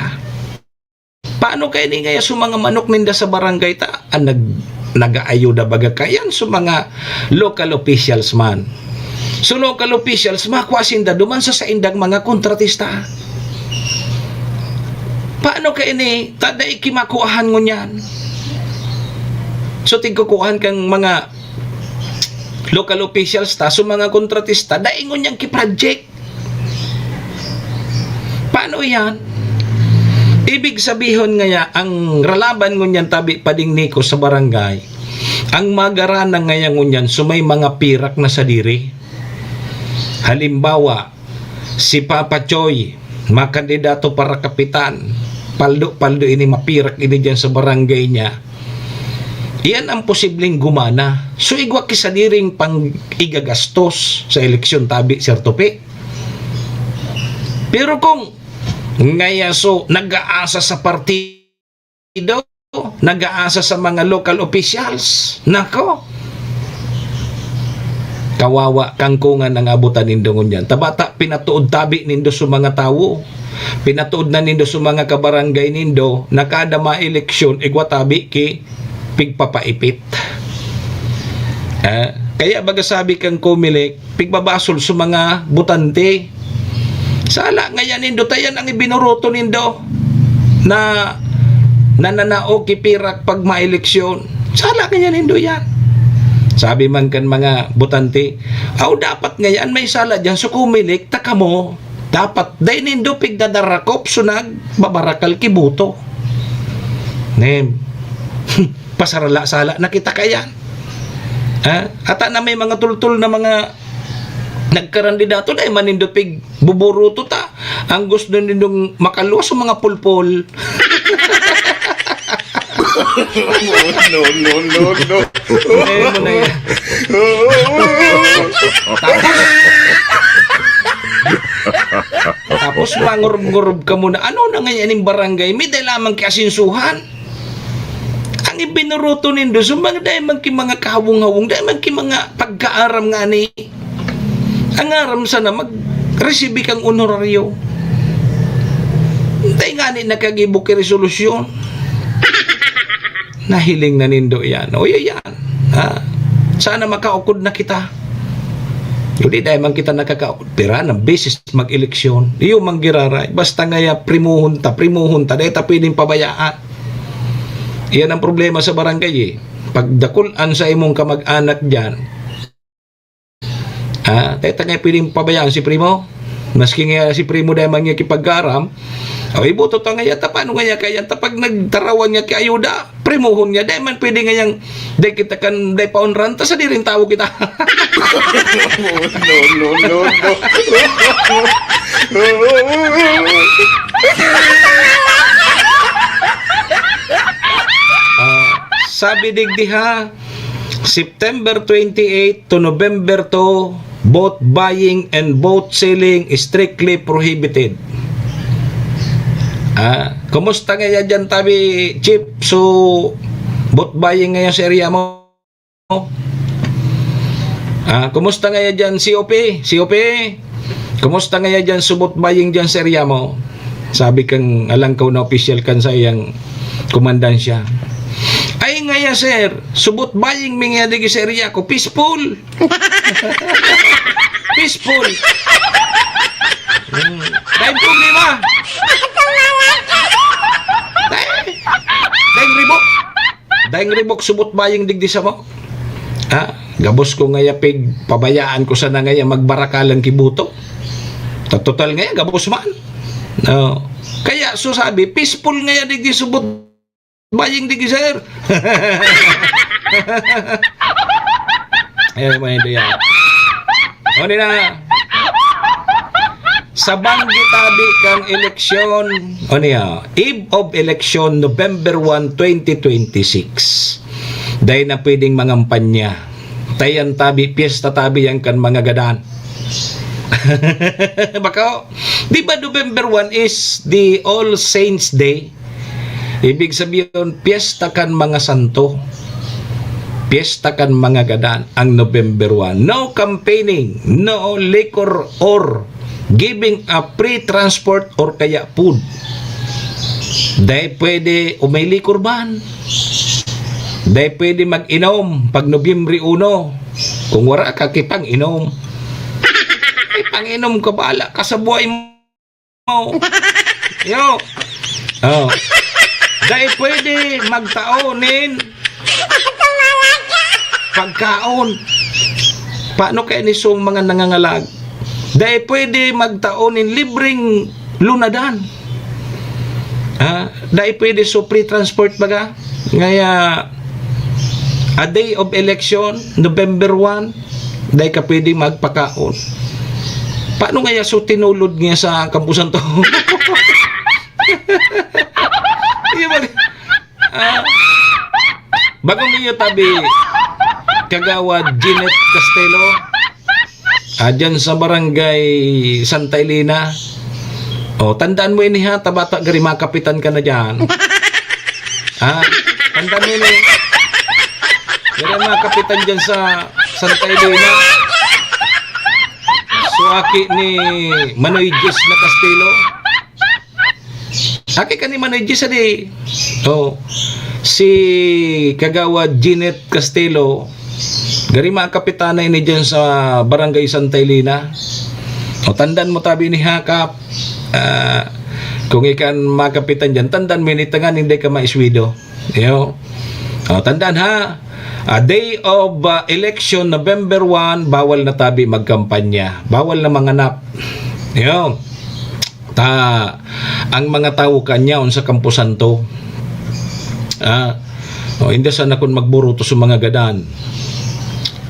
Paano kaya ni ngaya so mga manok ninda sa barangay ta? Ang nag-, nag-aayuda baga kayan so mga local officials man. So, local officials, makwa sinda duman sa saindang mga kontratista. Paano kaya ni, ta dai ki makuahan ngunyan? So, tigkukuhan kang mga local officials ta, so mga kontratista, dai ngunyan ki project. Paano yan? Ibig sabihon ngaya, ang ralaban ngunyan tabi pading Nico sa barangay, ang magarana ngaya ngunyan, so may mga pirak na sadiri. Halimbawa, si Papa Choy, makandidato para kapitan, paldo-paldo ini, mapirak ini diyan sa barangay niya. Iyan ang posibleng gumana. So, igwa ki sadiring pang igagastos sa eleksyon tabi, Sir Tope. Pero kung ngaya so, nag-aasa sa partido, nag-aasa sa mga local officials, nako, kawawa, kangkungan ang abutan nindo ngunyan. Ta bata, pinatuod tabi nindo sa mga tawo. Pinatuod na nindo sa mga kabarangay nindo na kada maeleksyon, igwa tabi ki pigpapaipit. Ah, kaya baga sabi kang Comelec, pigbabasol sa mga botante. Sala ngayan nindo, ta yan ang ibinuruto nindo na nananaog ki pirak pag maeleksyon. Sala ngayan nindo yan. Sabi man kan mga botante, "Aw, dapat ngayan may sala diyan, so Comelec, ta kamo, dapat dai nindo pigdadarakop, so nagbabarakal ki boto." Nem. Pasarala-sala na kita kayan. Ha? Ata na may mga tultol na mga nagkarandidato, dai man nindo pigbuburuto ta. Ang gusto nindong makaluwas sa mga pulpol. No, no, no, no. Ayun mo na yan. Tapos, tapos mangurub-ngurub ka muna. Ano na ngayon yung barangay? May dai lamang kiasensuhan. Ang ibinuruto nindo, so mga dai man ki mga kahawong-hawong, dai man ki mga pagkaaram nga ni. Ang aram sana, mag-receive kang honoraryo. Dai nga ni nakagibo ki resolusyon. Nahiling na nindo yan. O, yan. Ha? Sana makaukod na kita. Hindi dahil man kita nakakaukod. Pira ng beses mag-eleksyon. Iyo mang giraray. Basta ngaya primuhon ta, primuhon ta. Dahil ta pwedeng pabayaan. Iyan ang problema sa barangay eh. Pagdakulan sa imong kamag-anak dyan, ah, tayo ta nga pwedeng pabayaan si primo. Maski nga si primo dahil man niya kipagkaram, o ibuto ta nga yata, paano nga niya kaya ta pag nagtarawan niya ki ayuda, primuhon niya, dahil man pwede nga niyang, dahil kita kan, dahil paunran, ta sa diring tawo kita. No, no, no, no. Ah, sabi digdi ha, September twenty-eight to November two, boat buying and boat selling is strictly prohibited. Ah, kumusta ngaya dyan, tabi, Chief? So, boat buying ngayon sa area mo? Ah, kumusta ngaya dyan, C O P? C O P? Kumusta ngaya dyan, so boat buying dyan sa area mo? Sabi kang alangkaw na opisyal kan sa iyang komandansya. Ay ngaya, sir, so boat buying mi ngaya digi sa area ko, peaceful. Peaceful. Hmm. Dahil problema. Dahil, dahil ribok. Dahil ribok, so boat buying digdi sa mo. Ha? Gabos ko ngaya pig, pabayaan ko sana ngaya magbarakalan ki boto. Ta total ngaya, gabos man. No. Kaya, so sabi, peaceful ngaya digdi so boat buying digdi, sir. Ayan, mga Hindu yan. O, nila, sa banggi tabi kan eleksyon, o niya, eve of election, November one, twenty twenty-six. Dahil na pwedeng mangampanya. Tayan tabi, piyesta tabi yan kan mga gadan. Baka, di ba November one is the All Saints Day? Ibig sabihin, piyesta kan mga santo. Piyesta kan mga gadan ang November one. No campaigning, no liquor or giving a free transport or kaya food. Dai pwede o may liquor ban. Dai pwede mag-inom pag Nobyembre uno. Kung wala ka, kipang-inom. Kipang-inom ka, bahala ka sa buhay mo. Yo. Oh. Dai pwede magtao nin pagkaon. Paano kaya ni so mga nangangalag? Dai pwede magtao nin libreng lunadan. Ha? Dai pwede so free transport baga. Ngaya, a day of election, November one, dai ka pwede magpakaon. Paano ngaya so tinulod niya sa kampusan to? Di ba? Ah, bagong iyo tabi, Kagawad Jeanette Castelo. Ah, dyan sa barangay Santa Elena. O, tandaan mo ini ha, tabata gari makapitan ka na dyan. Ha? Tandaan mo ini. Gari makapitan dyan sa Santa Elena. So, aki ni Manoy Diyos na Castelo. Aki ka ni Manoy Diyos, adi. Oh, si Kagawad Jeanette Castelo, gari mga kapitana ini dyan sa Barangay Santa Elena. O, tandan mo tabi ni Hakap. Ah, kung ikan makapitan dyan, tandan mo ini, tanganing di ka maiswido. Yo. O, tandan ha. A day of, ah, election, November one, bawal na tabi magkampanya. Bawal na manganap. Yo. Ta, ang mga tawo kanyaon sa Campo Santo. Ah, o, hindi sana kun magburuto sa mga gadan.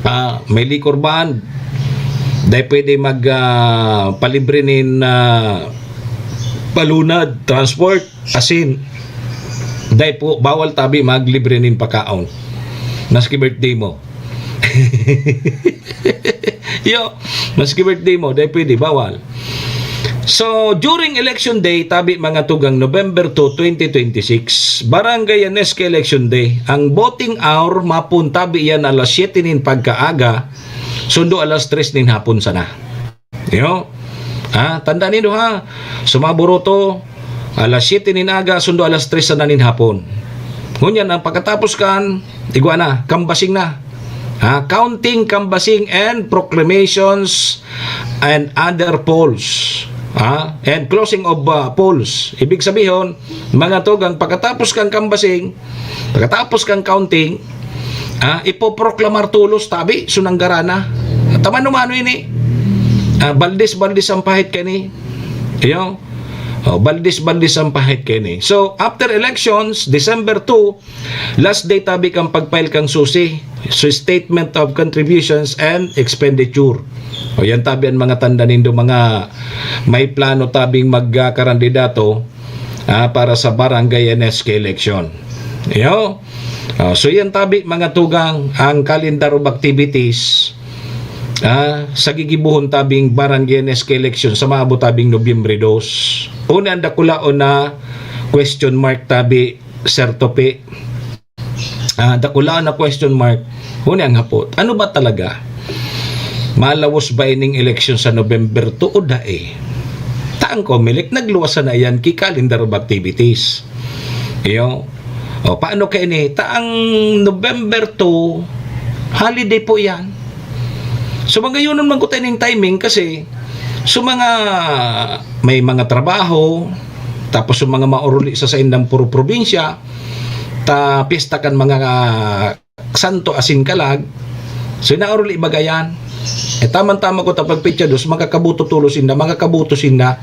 Ah, may liquor ban. Dai pwede mag, ah, palibre nin, ah, palunad, transport, asin. Dai po, bawal tabi maglibre nin pakaon. Maski birthday mo. Yo, maski birthday mo, dai pwede, bawal. So, during election day, tabi mga tugang November two, twenty twenty-six, Barangay Aneske Election Day. Ang voting hour, mapun tabi yan alas siyete nin pagkaaga, sundo alas tres nin hapon sana. Yo. Ha, tanda nindo ha. Sumaburuto, alas siyete nin aga, sundo alas tres sana nin hapon. Ngunyan, ang pagkatapos kan, igwa na, canvassing na. Ha, counting, canvassing, and proclamations and other polls. Ha? And closing of, ah, polls. Ibig sabihon, mga tugang, pagkatapos kang canvassing, pagkatapos kang counting, ha, ipoproklamar tolos tabi, sunanggarana. Taman umano ini. Ah, baldis-baldis ang pahit kani. Iyo. Oh, baldis-baldis ang pahit kani. So, after elections, December two, last day tabi kang pag-file kang susi. So, statement of contributions and expenditure. O, yan tabi ang mga tanda nindo, mga may plano tabing magkakandidato, ah, para sa barangay N S K election. Iyo. Ah, so, yan tabi, mga tugang, ang calendar of activities, ah, sa gigibohon tabing barangay N S K election sa maabot tabing Nobyembre dos. Una ang dakulaon na question mark tabi, Sir Tope. Ah, dakulaon na question mark. Una ang hapot. Ano ba talaga? Malawos ba ining eleksyon sa November two o dai? Ta ang Comelec nagluwas na iyan ki calendar of activities. Iyo. O, paano kaini? Ta ang November two, holiday po iyan. So, magayonon man ko ta ining timing kasi so mga may mga trabaho, tapos yung mga mauruli sa saindang puro probinsya, ta piyesta kan mga santo asin kalag. So, inaorol ibaga yan. E, taman-tama ko ta pag petsa dos, makakaboto tolos sinda, makakaboto sinda.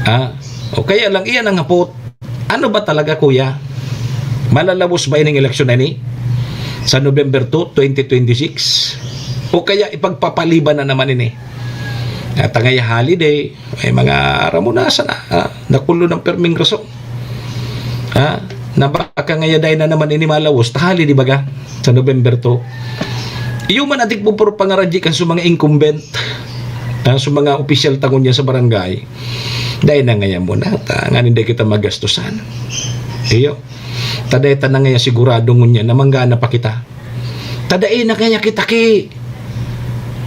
Ah, o kaya lang, iyan ang hapot. Ano ba talaga, kuya? Malalabos ba ining eleksyon na ini? Sa November two, twenty twenty-six? O kaya ipagpapaliban na naman ini? At ang holiday, may mga ramunasan na, ah, nakulo ng perming rason. Ha? Na baka ngaya dai na naman ini malawos, ta holiday baga sa November two. Iyo man adik mo puro pangaradyi kan sa mga incumbent, ha, sa mga opisyal ta ngunyan sa barangay. Dai na ngaya muna, ta nganing dai kita magastusan. Iyo. Ta dai ta na ngaya sigurado ngunyan na manggana pa kita. Ta dai na kaya kita ki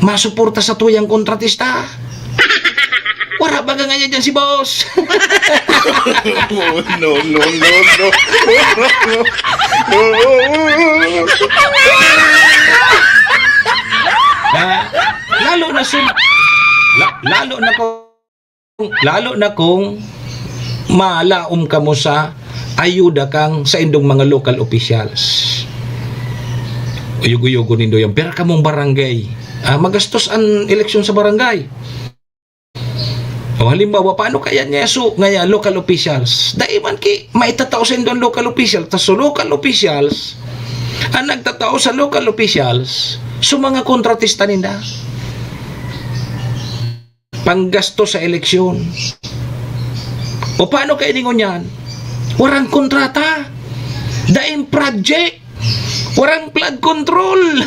masuporta sa tuyang kontratista. Wara baga ngaya diyan si boss. No, no, no, no. Ah, lalo na sun-, la-, lalo na kung, lalo na kung malaom kamo sa ayuda kang saindong mga local officials. Uyog-uyogon nindo yan. Pero kamong barangay, ah, magastos an eleksyon sa barangay. O, halimbawa, paano kaya niya so, ngaya local officials? Dai man ki, maitatao sa indong local official. Ta so local officials, ang nagtatao sa local officials, so mga kontratista ninda. Panggasto sa eleksyon. O paano kaya ningon yan? Warang kontrata. Daing project. Warang flood control.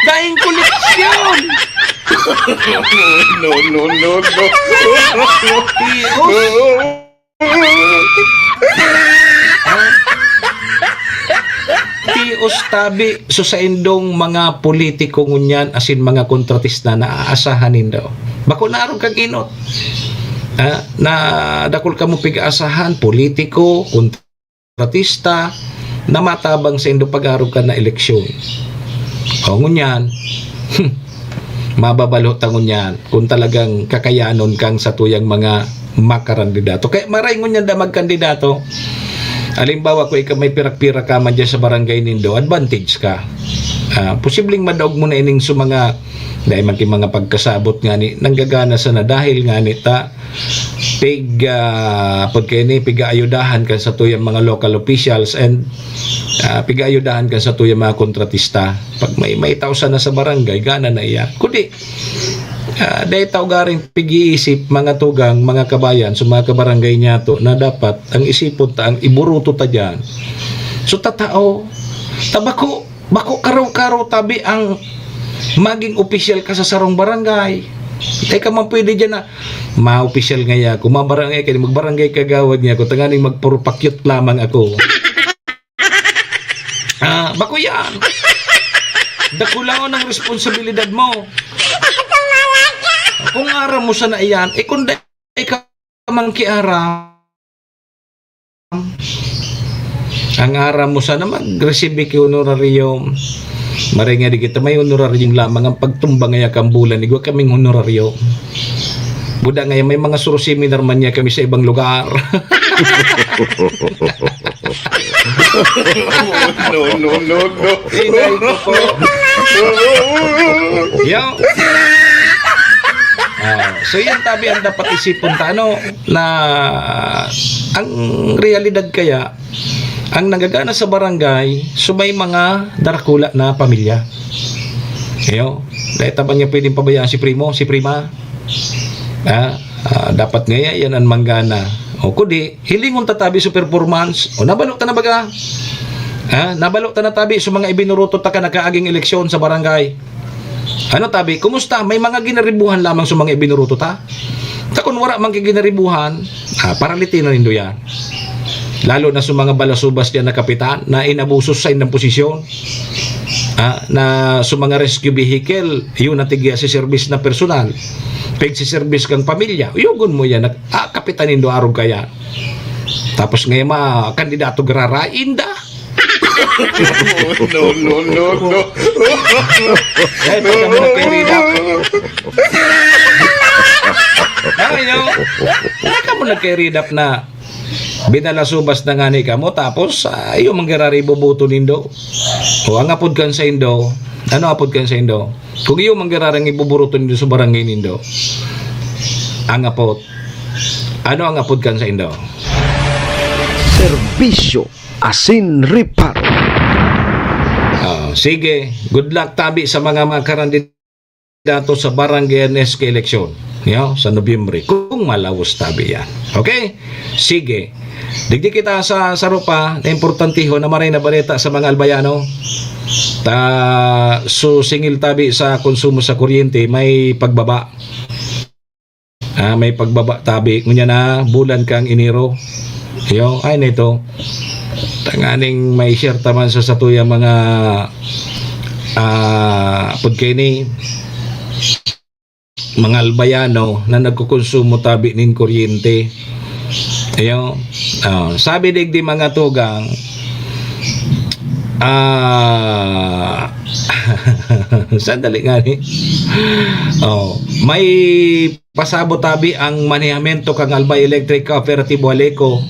Daing koleksyon. No, no, no, no. Tios. Tios tabi, so saindong mga politiko ngunyan, asin mga kontratista na aasahan nindo. Bako na arog kag inot. Ah, na dakul kamo pig-aasahan, politiko, kontratista, na matabang saindo pag-arog kan na eleksyon. O, ngunyan, Mababalo ta ngunyan kung talagang kakayanon kang satuyang mga makarandidato. Kaya maray ngunyan da magkandidato. Halimbawa, kung ikaw may pirak-pirak ka man dyan sa barangay nindo, advantage ka. Ah, posibleng madaog mo na ining sa mga, dahil maging mga pagkasabot nga ni, nanggagana sana dahil nga ni ta, pig, ah, apod kaini, pig-aayudahan kan satuyang mga local officials and, ah, pig-aayudahan kan satuyang mga kontratista. Pag may, may tao sana sa barangay, gana na iya. Kundi, ah, dahil tao garing pig-iisip, mga tugang, mga kabayan, sa mga kabarangay niyato, na dapat ang isipon ta, ang iburuto ta dyan. So, tatao, tabako, bako karaw-karaw tabi ang maging opisyal ka sa sarong barangay. Dai ka man pwede dyan na, "Ma-opisyal ngaya ako, mabarangay ka, magbarangay kagawad ngaya ako, tanganing magpurupakyot lamang ako." Ah, bako yan. Dakulaon ang responsibilidad mo. Kung aram mo sana iyan, eh, kung dai ka mangkiaram, ang aram mo sana, mag-receive ki honorarium. Maray nga di kita may honorarium lamang ang pagtumbang ngaya kan bulan, igwa kaming honorarium. Buda ngaya, may mga suro seminar man niya kami sa ibang lugar. No, no, no, no. Inay ko po. Yo. Ah, so yan tabi ang dapat isipon ta, ano, na ang realidad kaya, ang nagagana sa barangay, so may mga darakula na pamilya. Yo, dahil taban niya pwedeng pabayaan si primo, si prima. Ah, ah, dapat ngaya yan ang manggana. O kudi, hilingon ta tabi sa performance. O nabalo ta na baga? Ah, nabalo ta na tabi sa mga ibinuruto ta ka nakaaging eleksyon sa barangay. Ano tabi? Kumusta? May mga ginaribuhan lamang sa mga ibinuruto ta? Ta kun wala man kay ginaribuhan, ah, paralitin na nindo yan. Lalo na sa mga balasubas diyan na kapitan na inabuso sa indang posisyon. Ah, na sa mga rescue vehicle, yun na tigya si service na personal. Pag si service kang pamilya, uyugon mo yan, nag-, ah, kapitan nindo arog kaya. Tapos ngayon, ma, kandidato gararain da. No, no, no, no. Eh, pagka mo nagkairidap. Ay, no? Pagka mo nagkairidap na binalasubas na nga ni kamo, tapos, ah, iyo manggirari iboboto nindo. O, ang apod kan sa indo, ano apod kan sa indo? Kung iyo manggirari ang iboboto nindo sa barangay nindo, ang apod, ano ang apod kan sa indo? Serbisyo asin reparo. Ah, sige, good luck tabi sa mga makarandidato sa Barangay N S K eleksyon, yo, sa Nobyembre, kung malawos tabi yan. Okay? Sige. Digdi kita sa saro pa na importantiho na maray na balita sa mga Albayano. Ta, so singil tabi sa konsumo sa kuryente, may pagbaba. Ah, may pagbaba tabi. Ngunyan na, bulan kang Enero. Yo, ay nito. Tanganing may share taman sa satuya mga, ah, apod kaini, mga Albayano na nagkukonsumo tabi nin kuryente. Ayo, ah, sabi digdi mga tugang, ah, sandali nga ni. Oh, may pasabot tabi ang manehamiento kan Albay Electric Cooperative o ALECO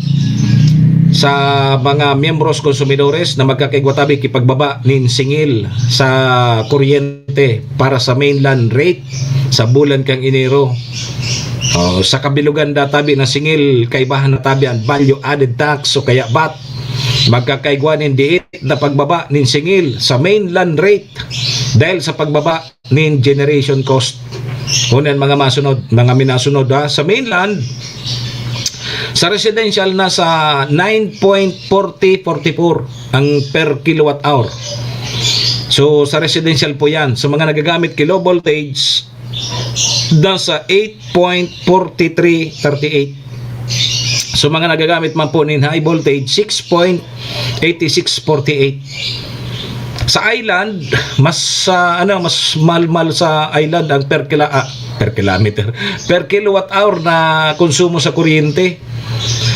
sa mga miyembros konsumidores na magkakaigwa tabi ki pagbaba nin singil sa kuryente para sa mainland rate sa bulan kang Enero. Oh, sa kabilugan da tabi na singil, kaibahan na tabi ang value added tax o kaya vat. Magkakaigwa nin diit na pagbaba nin singil sa mainland rate dahil sa pagbaba nin generation cost. Unan mga masunod, mga minasunod ha, sa mainland, sa residential nasa nine point forty forty-four ang per kilowatt hour. So, sa residential po yan. Sa mga nagagamit ki low voltage, nasa eight point forty-three thirty-eight. So, mga nagagamit man po nin high voltage, six point eighty-six forty-eight. Sa island, mas, ah, ano, mas malmal sa island ang per kila-, ah, per kilometer, per kilowatt hour na konsumo sa kuryente.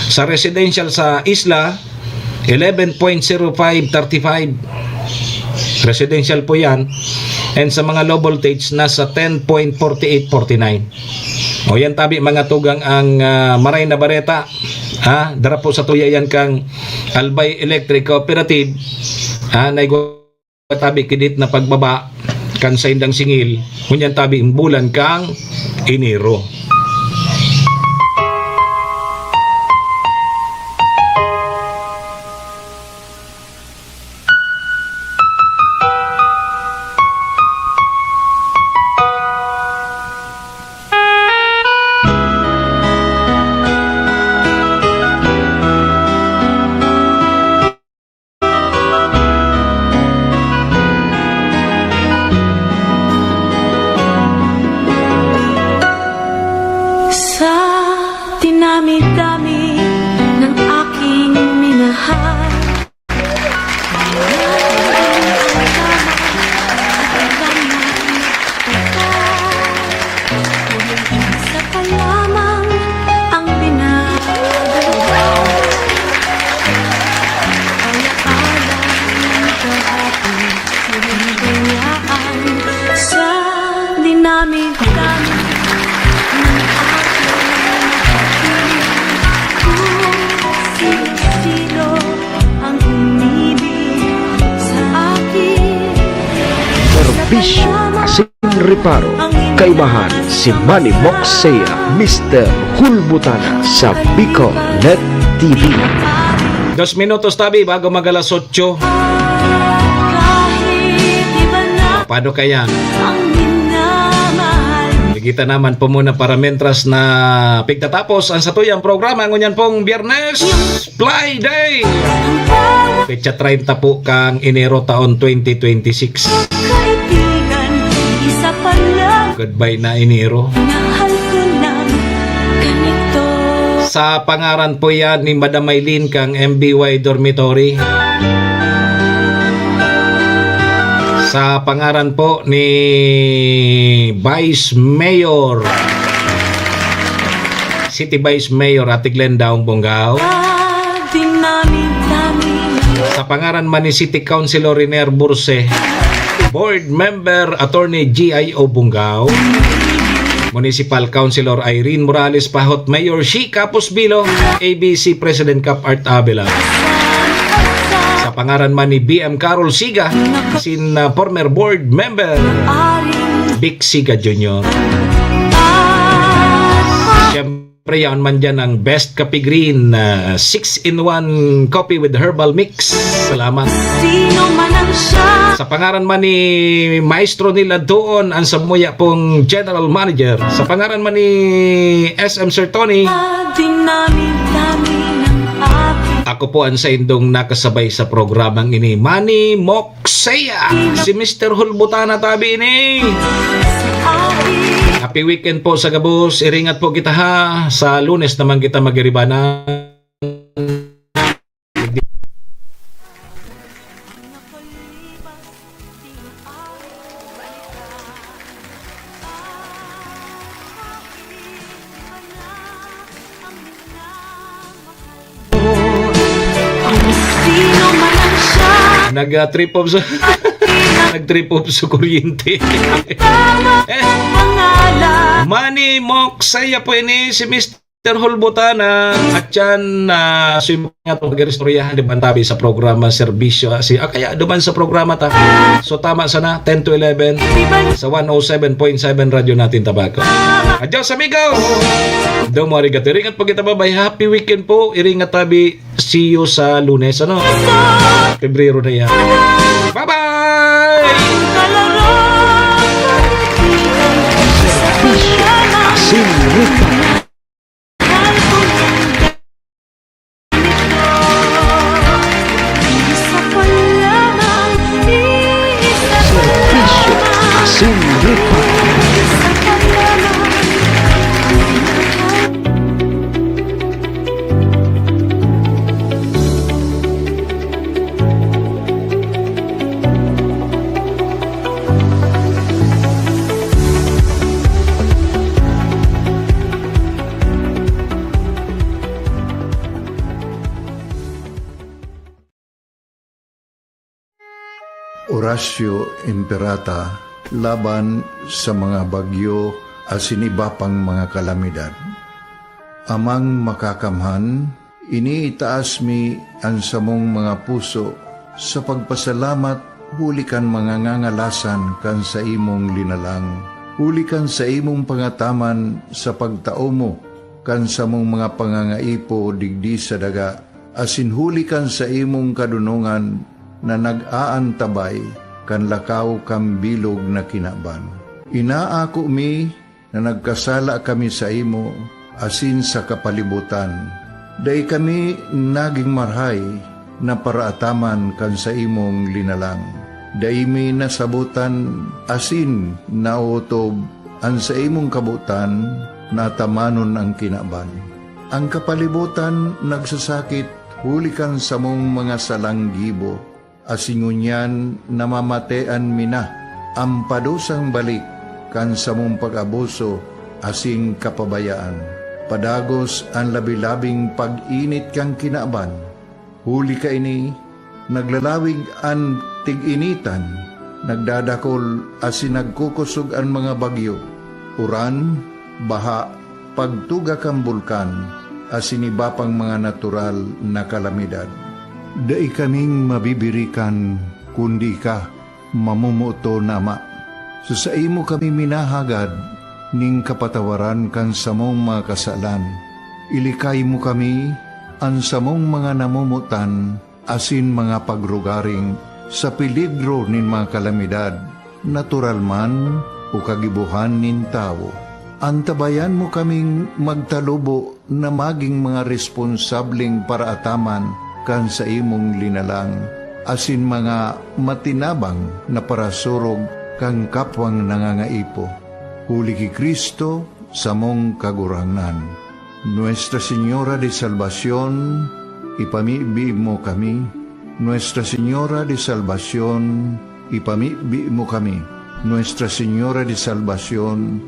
Sa residential sa isla, eleven point zero five thirty-five. Residential po yan. And sa mga low voltage, nasa ten point forty eight forty nine. O yan tabi, mga tugang, ang, ah, maray na bareta. Ha? Dara po sa tuya yan kang Albay Electric Cooperative. Ha? Naigwa tabi kidit na pagbaba kan saindang singil. Ngunyan tabi, bulan kang Enero. Sa dinami-dami ng aking minahal, isa pa lamang ang pinagdadasal. Alaala ng kahapon, ngunyan kanyaan sa dinami-dami ng aking pag-ibig. Kung sino-sino ang umibig sa akin, Serbisyo asin reparo, kaimahan si Manny Moksea, Mister Hulbutana sa Bicol Net T V. Dos minutos tabi bago mag alas otso. Paano kaya? Kita naman po muna para mentras na pigtatapos ang satuyang programa ngunyan pong Biyernes, Fly Day. Petsa treinta po kang Enero taon twenty twenty-six. Kaibigan, isa pa lang. Goodbye na, Enero. Mahal ko ng ganito. Sa pangaran po yan ni Madam Maylin kang M B Y Dormitory. Sa pangaran po ni Vice Mayor, City Vice Mayor Ate Glenn Daong Bongao. Sa pangaran man ni City Councilor Riner Burse, Board Member Attorney G I O Bongao, Municipal Councilor Irene Morales Pahot, Mayor Shi Capos Bilo, A B C President Cap Art Avila. Sa pangaran man ni B M Carol Siga, sin, uh, former board member Vic Siga Junior. Siyempre, yaon man dyan ang Best Kape Green, uh, six-in-one coffee with herbal mix. Salamat. Sa pangaran man ni Maestro Nila Doon, ang samuya pong General Manager. Sa pangaran man ni S M Sir Tony, ako po ang saindong nakasabay sa programang ini, Manny Moksea, si Mister Hulbutana tabi ini. Happy weekend po sa gabos. Iringat po kita ha. Sa Lunes naman kita magiribanan. Nag, ah, trip off sa, nag-trip off sa kuryente. Eh, Manny Moksea po ini, si Mister Hulbutana, at yan, ah, so yung mga pag-iristoryahan, di ba, tabi sa programa, serbisyo, ah, si, ah, kaya duman sa programa ta. So, tama sana, ten to eleven, sa one oh seven point seven Radyo Natin Tabaco. Adios, amigos! Domo arigato. Iringat po kita, babay. Happy weekend po. Iringat tabi. See you sa Lunes, ano? Pebrero na yan. Bye-bye! Serbisyo, asin, lupa. Serbisyo, asin, lupa. Horacio Imperata, laban sa mga bagyo asin iba pang mga kalamidad. Amang Makakamhan, iniitaas mi an samong mga puso sa pagpasalamat huli kan mga ngangalasan kan saimong linalang, huli kan saimong pangataman sa pagtao mo kan samong mga pangangaipo digdi sa daga, asin huli kan saimong kadonongan na nag-aantabay kan lakaw kan bilog na kinaban. Inaako mi na nagkasala kami saimo asin sa kapalibotan. Dai kami nagin marahay na paraataman kan saimong linalang. Dai mi nasabotan asin naotob an saimong kabotan na atamanon an kinaban. An kapalibotan nagsasakit huli kan samong mga salang gibo, asin ngunyan namamatean mi na an padusang balik kan samong pag-abuso asin kapabayaan. Padagos an labi-labing pag-init kan kinaban. Huli kaini, naglalawig an tig-initan, nagdadakol asin nagkukosog an mga bagyo, uran, baha, pagtuga kan bulkan, asin iba pang mga natural na kalamidad. Dai kaming mabibirikan, kundi ika, mamomoton na Ama. Sa saimo kami minahagad nin kapatawaran kan samong mga kasalan. Ilikay mo kami, an samong mga namomotan, asin mga pagrugaring sa peligro nin mga kalamidad, natural man o kagibohan nin tawo. Antabayan mo kaming magtalubo na magin mga responsableng paraataman kan saimong linalang, asin mga matinabang na parasurog kan kapwang nangangaipo. Huli ki Cristo, samong Kagurangnan. Nuestra Señora de Salvacion, ipamibi mo kami. Nuestra Señora de Salvacion, ipamibi mo kami. Nuestra Señora de Salvacion,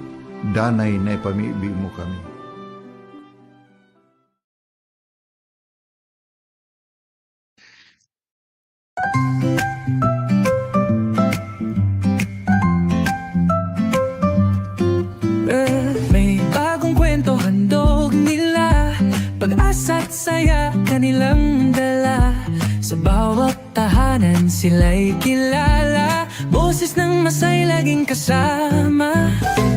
danay na ipamibi mo kami. May bagong kwento handog nila, pag-asa't saya kanilang dala. Sa bawat tahanan sila'y kilala, boses ng masay laging kasama.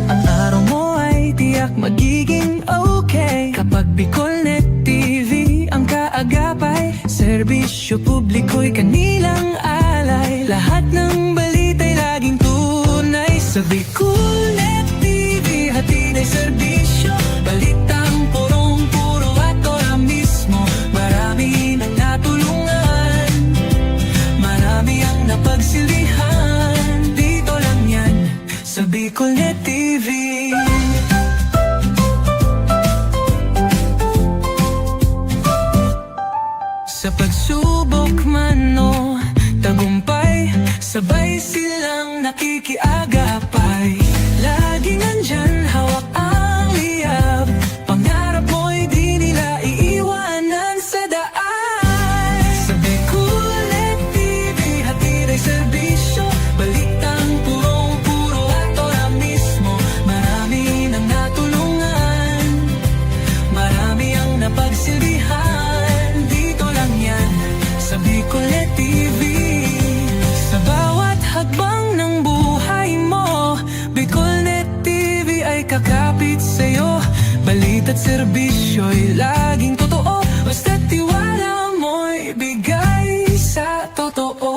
Ang araw mo ay tiyak magiging okay kapag Bicolnet T V ang kaagapay. Serbisyo publiko'y kanilang alay, lahat ng balita'y laging tunay. Sa Bicolnet T V, hatid ay serbisyo, balitang purong-puro at ora mismo. Marami nang natulungan, marami ang napagsilbihan. Dito lang yan, sa Bicolnet T V. Sa pagsubok man o tagumpay, sabay silang nakikiagapay. Laging nandyan, hawak ang liyab, pangarap mo'y di nila iiwanan sa daan. Sa Bicolnet T V, hatid ay serbisyo, balitang purong-puro at ora mismo. Marami nang natulungan, marami ang napagsilbihan. Dito lang yan, sa Bicolnet T V. Sa bawat hakbang ng buhay mo, Bicolnet T V ay kakapit sa'yo. Balita't serbisyo'y laging totoo, basta't tiwala mo'y bigay sa totoo.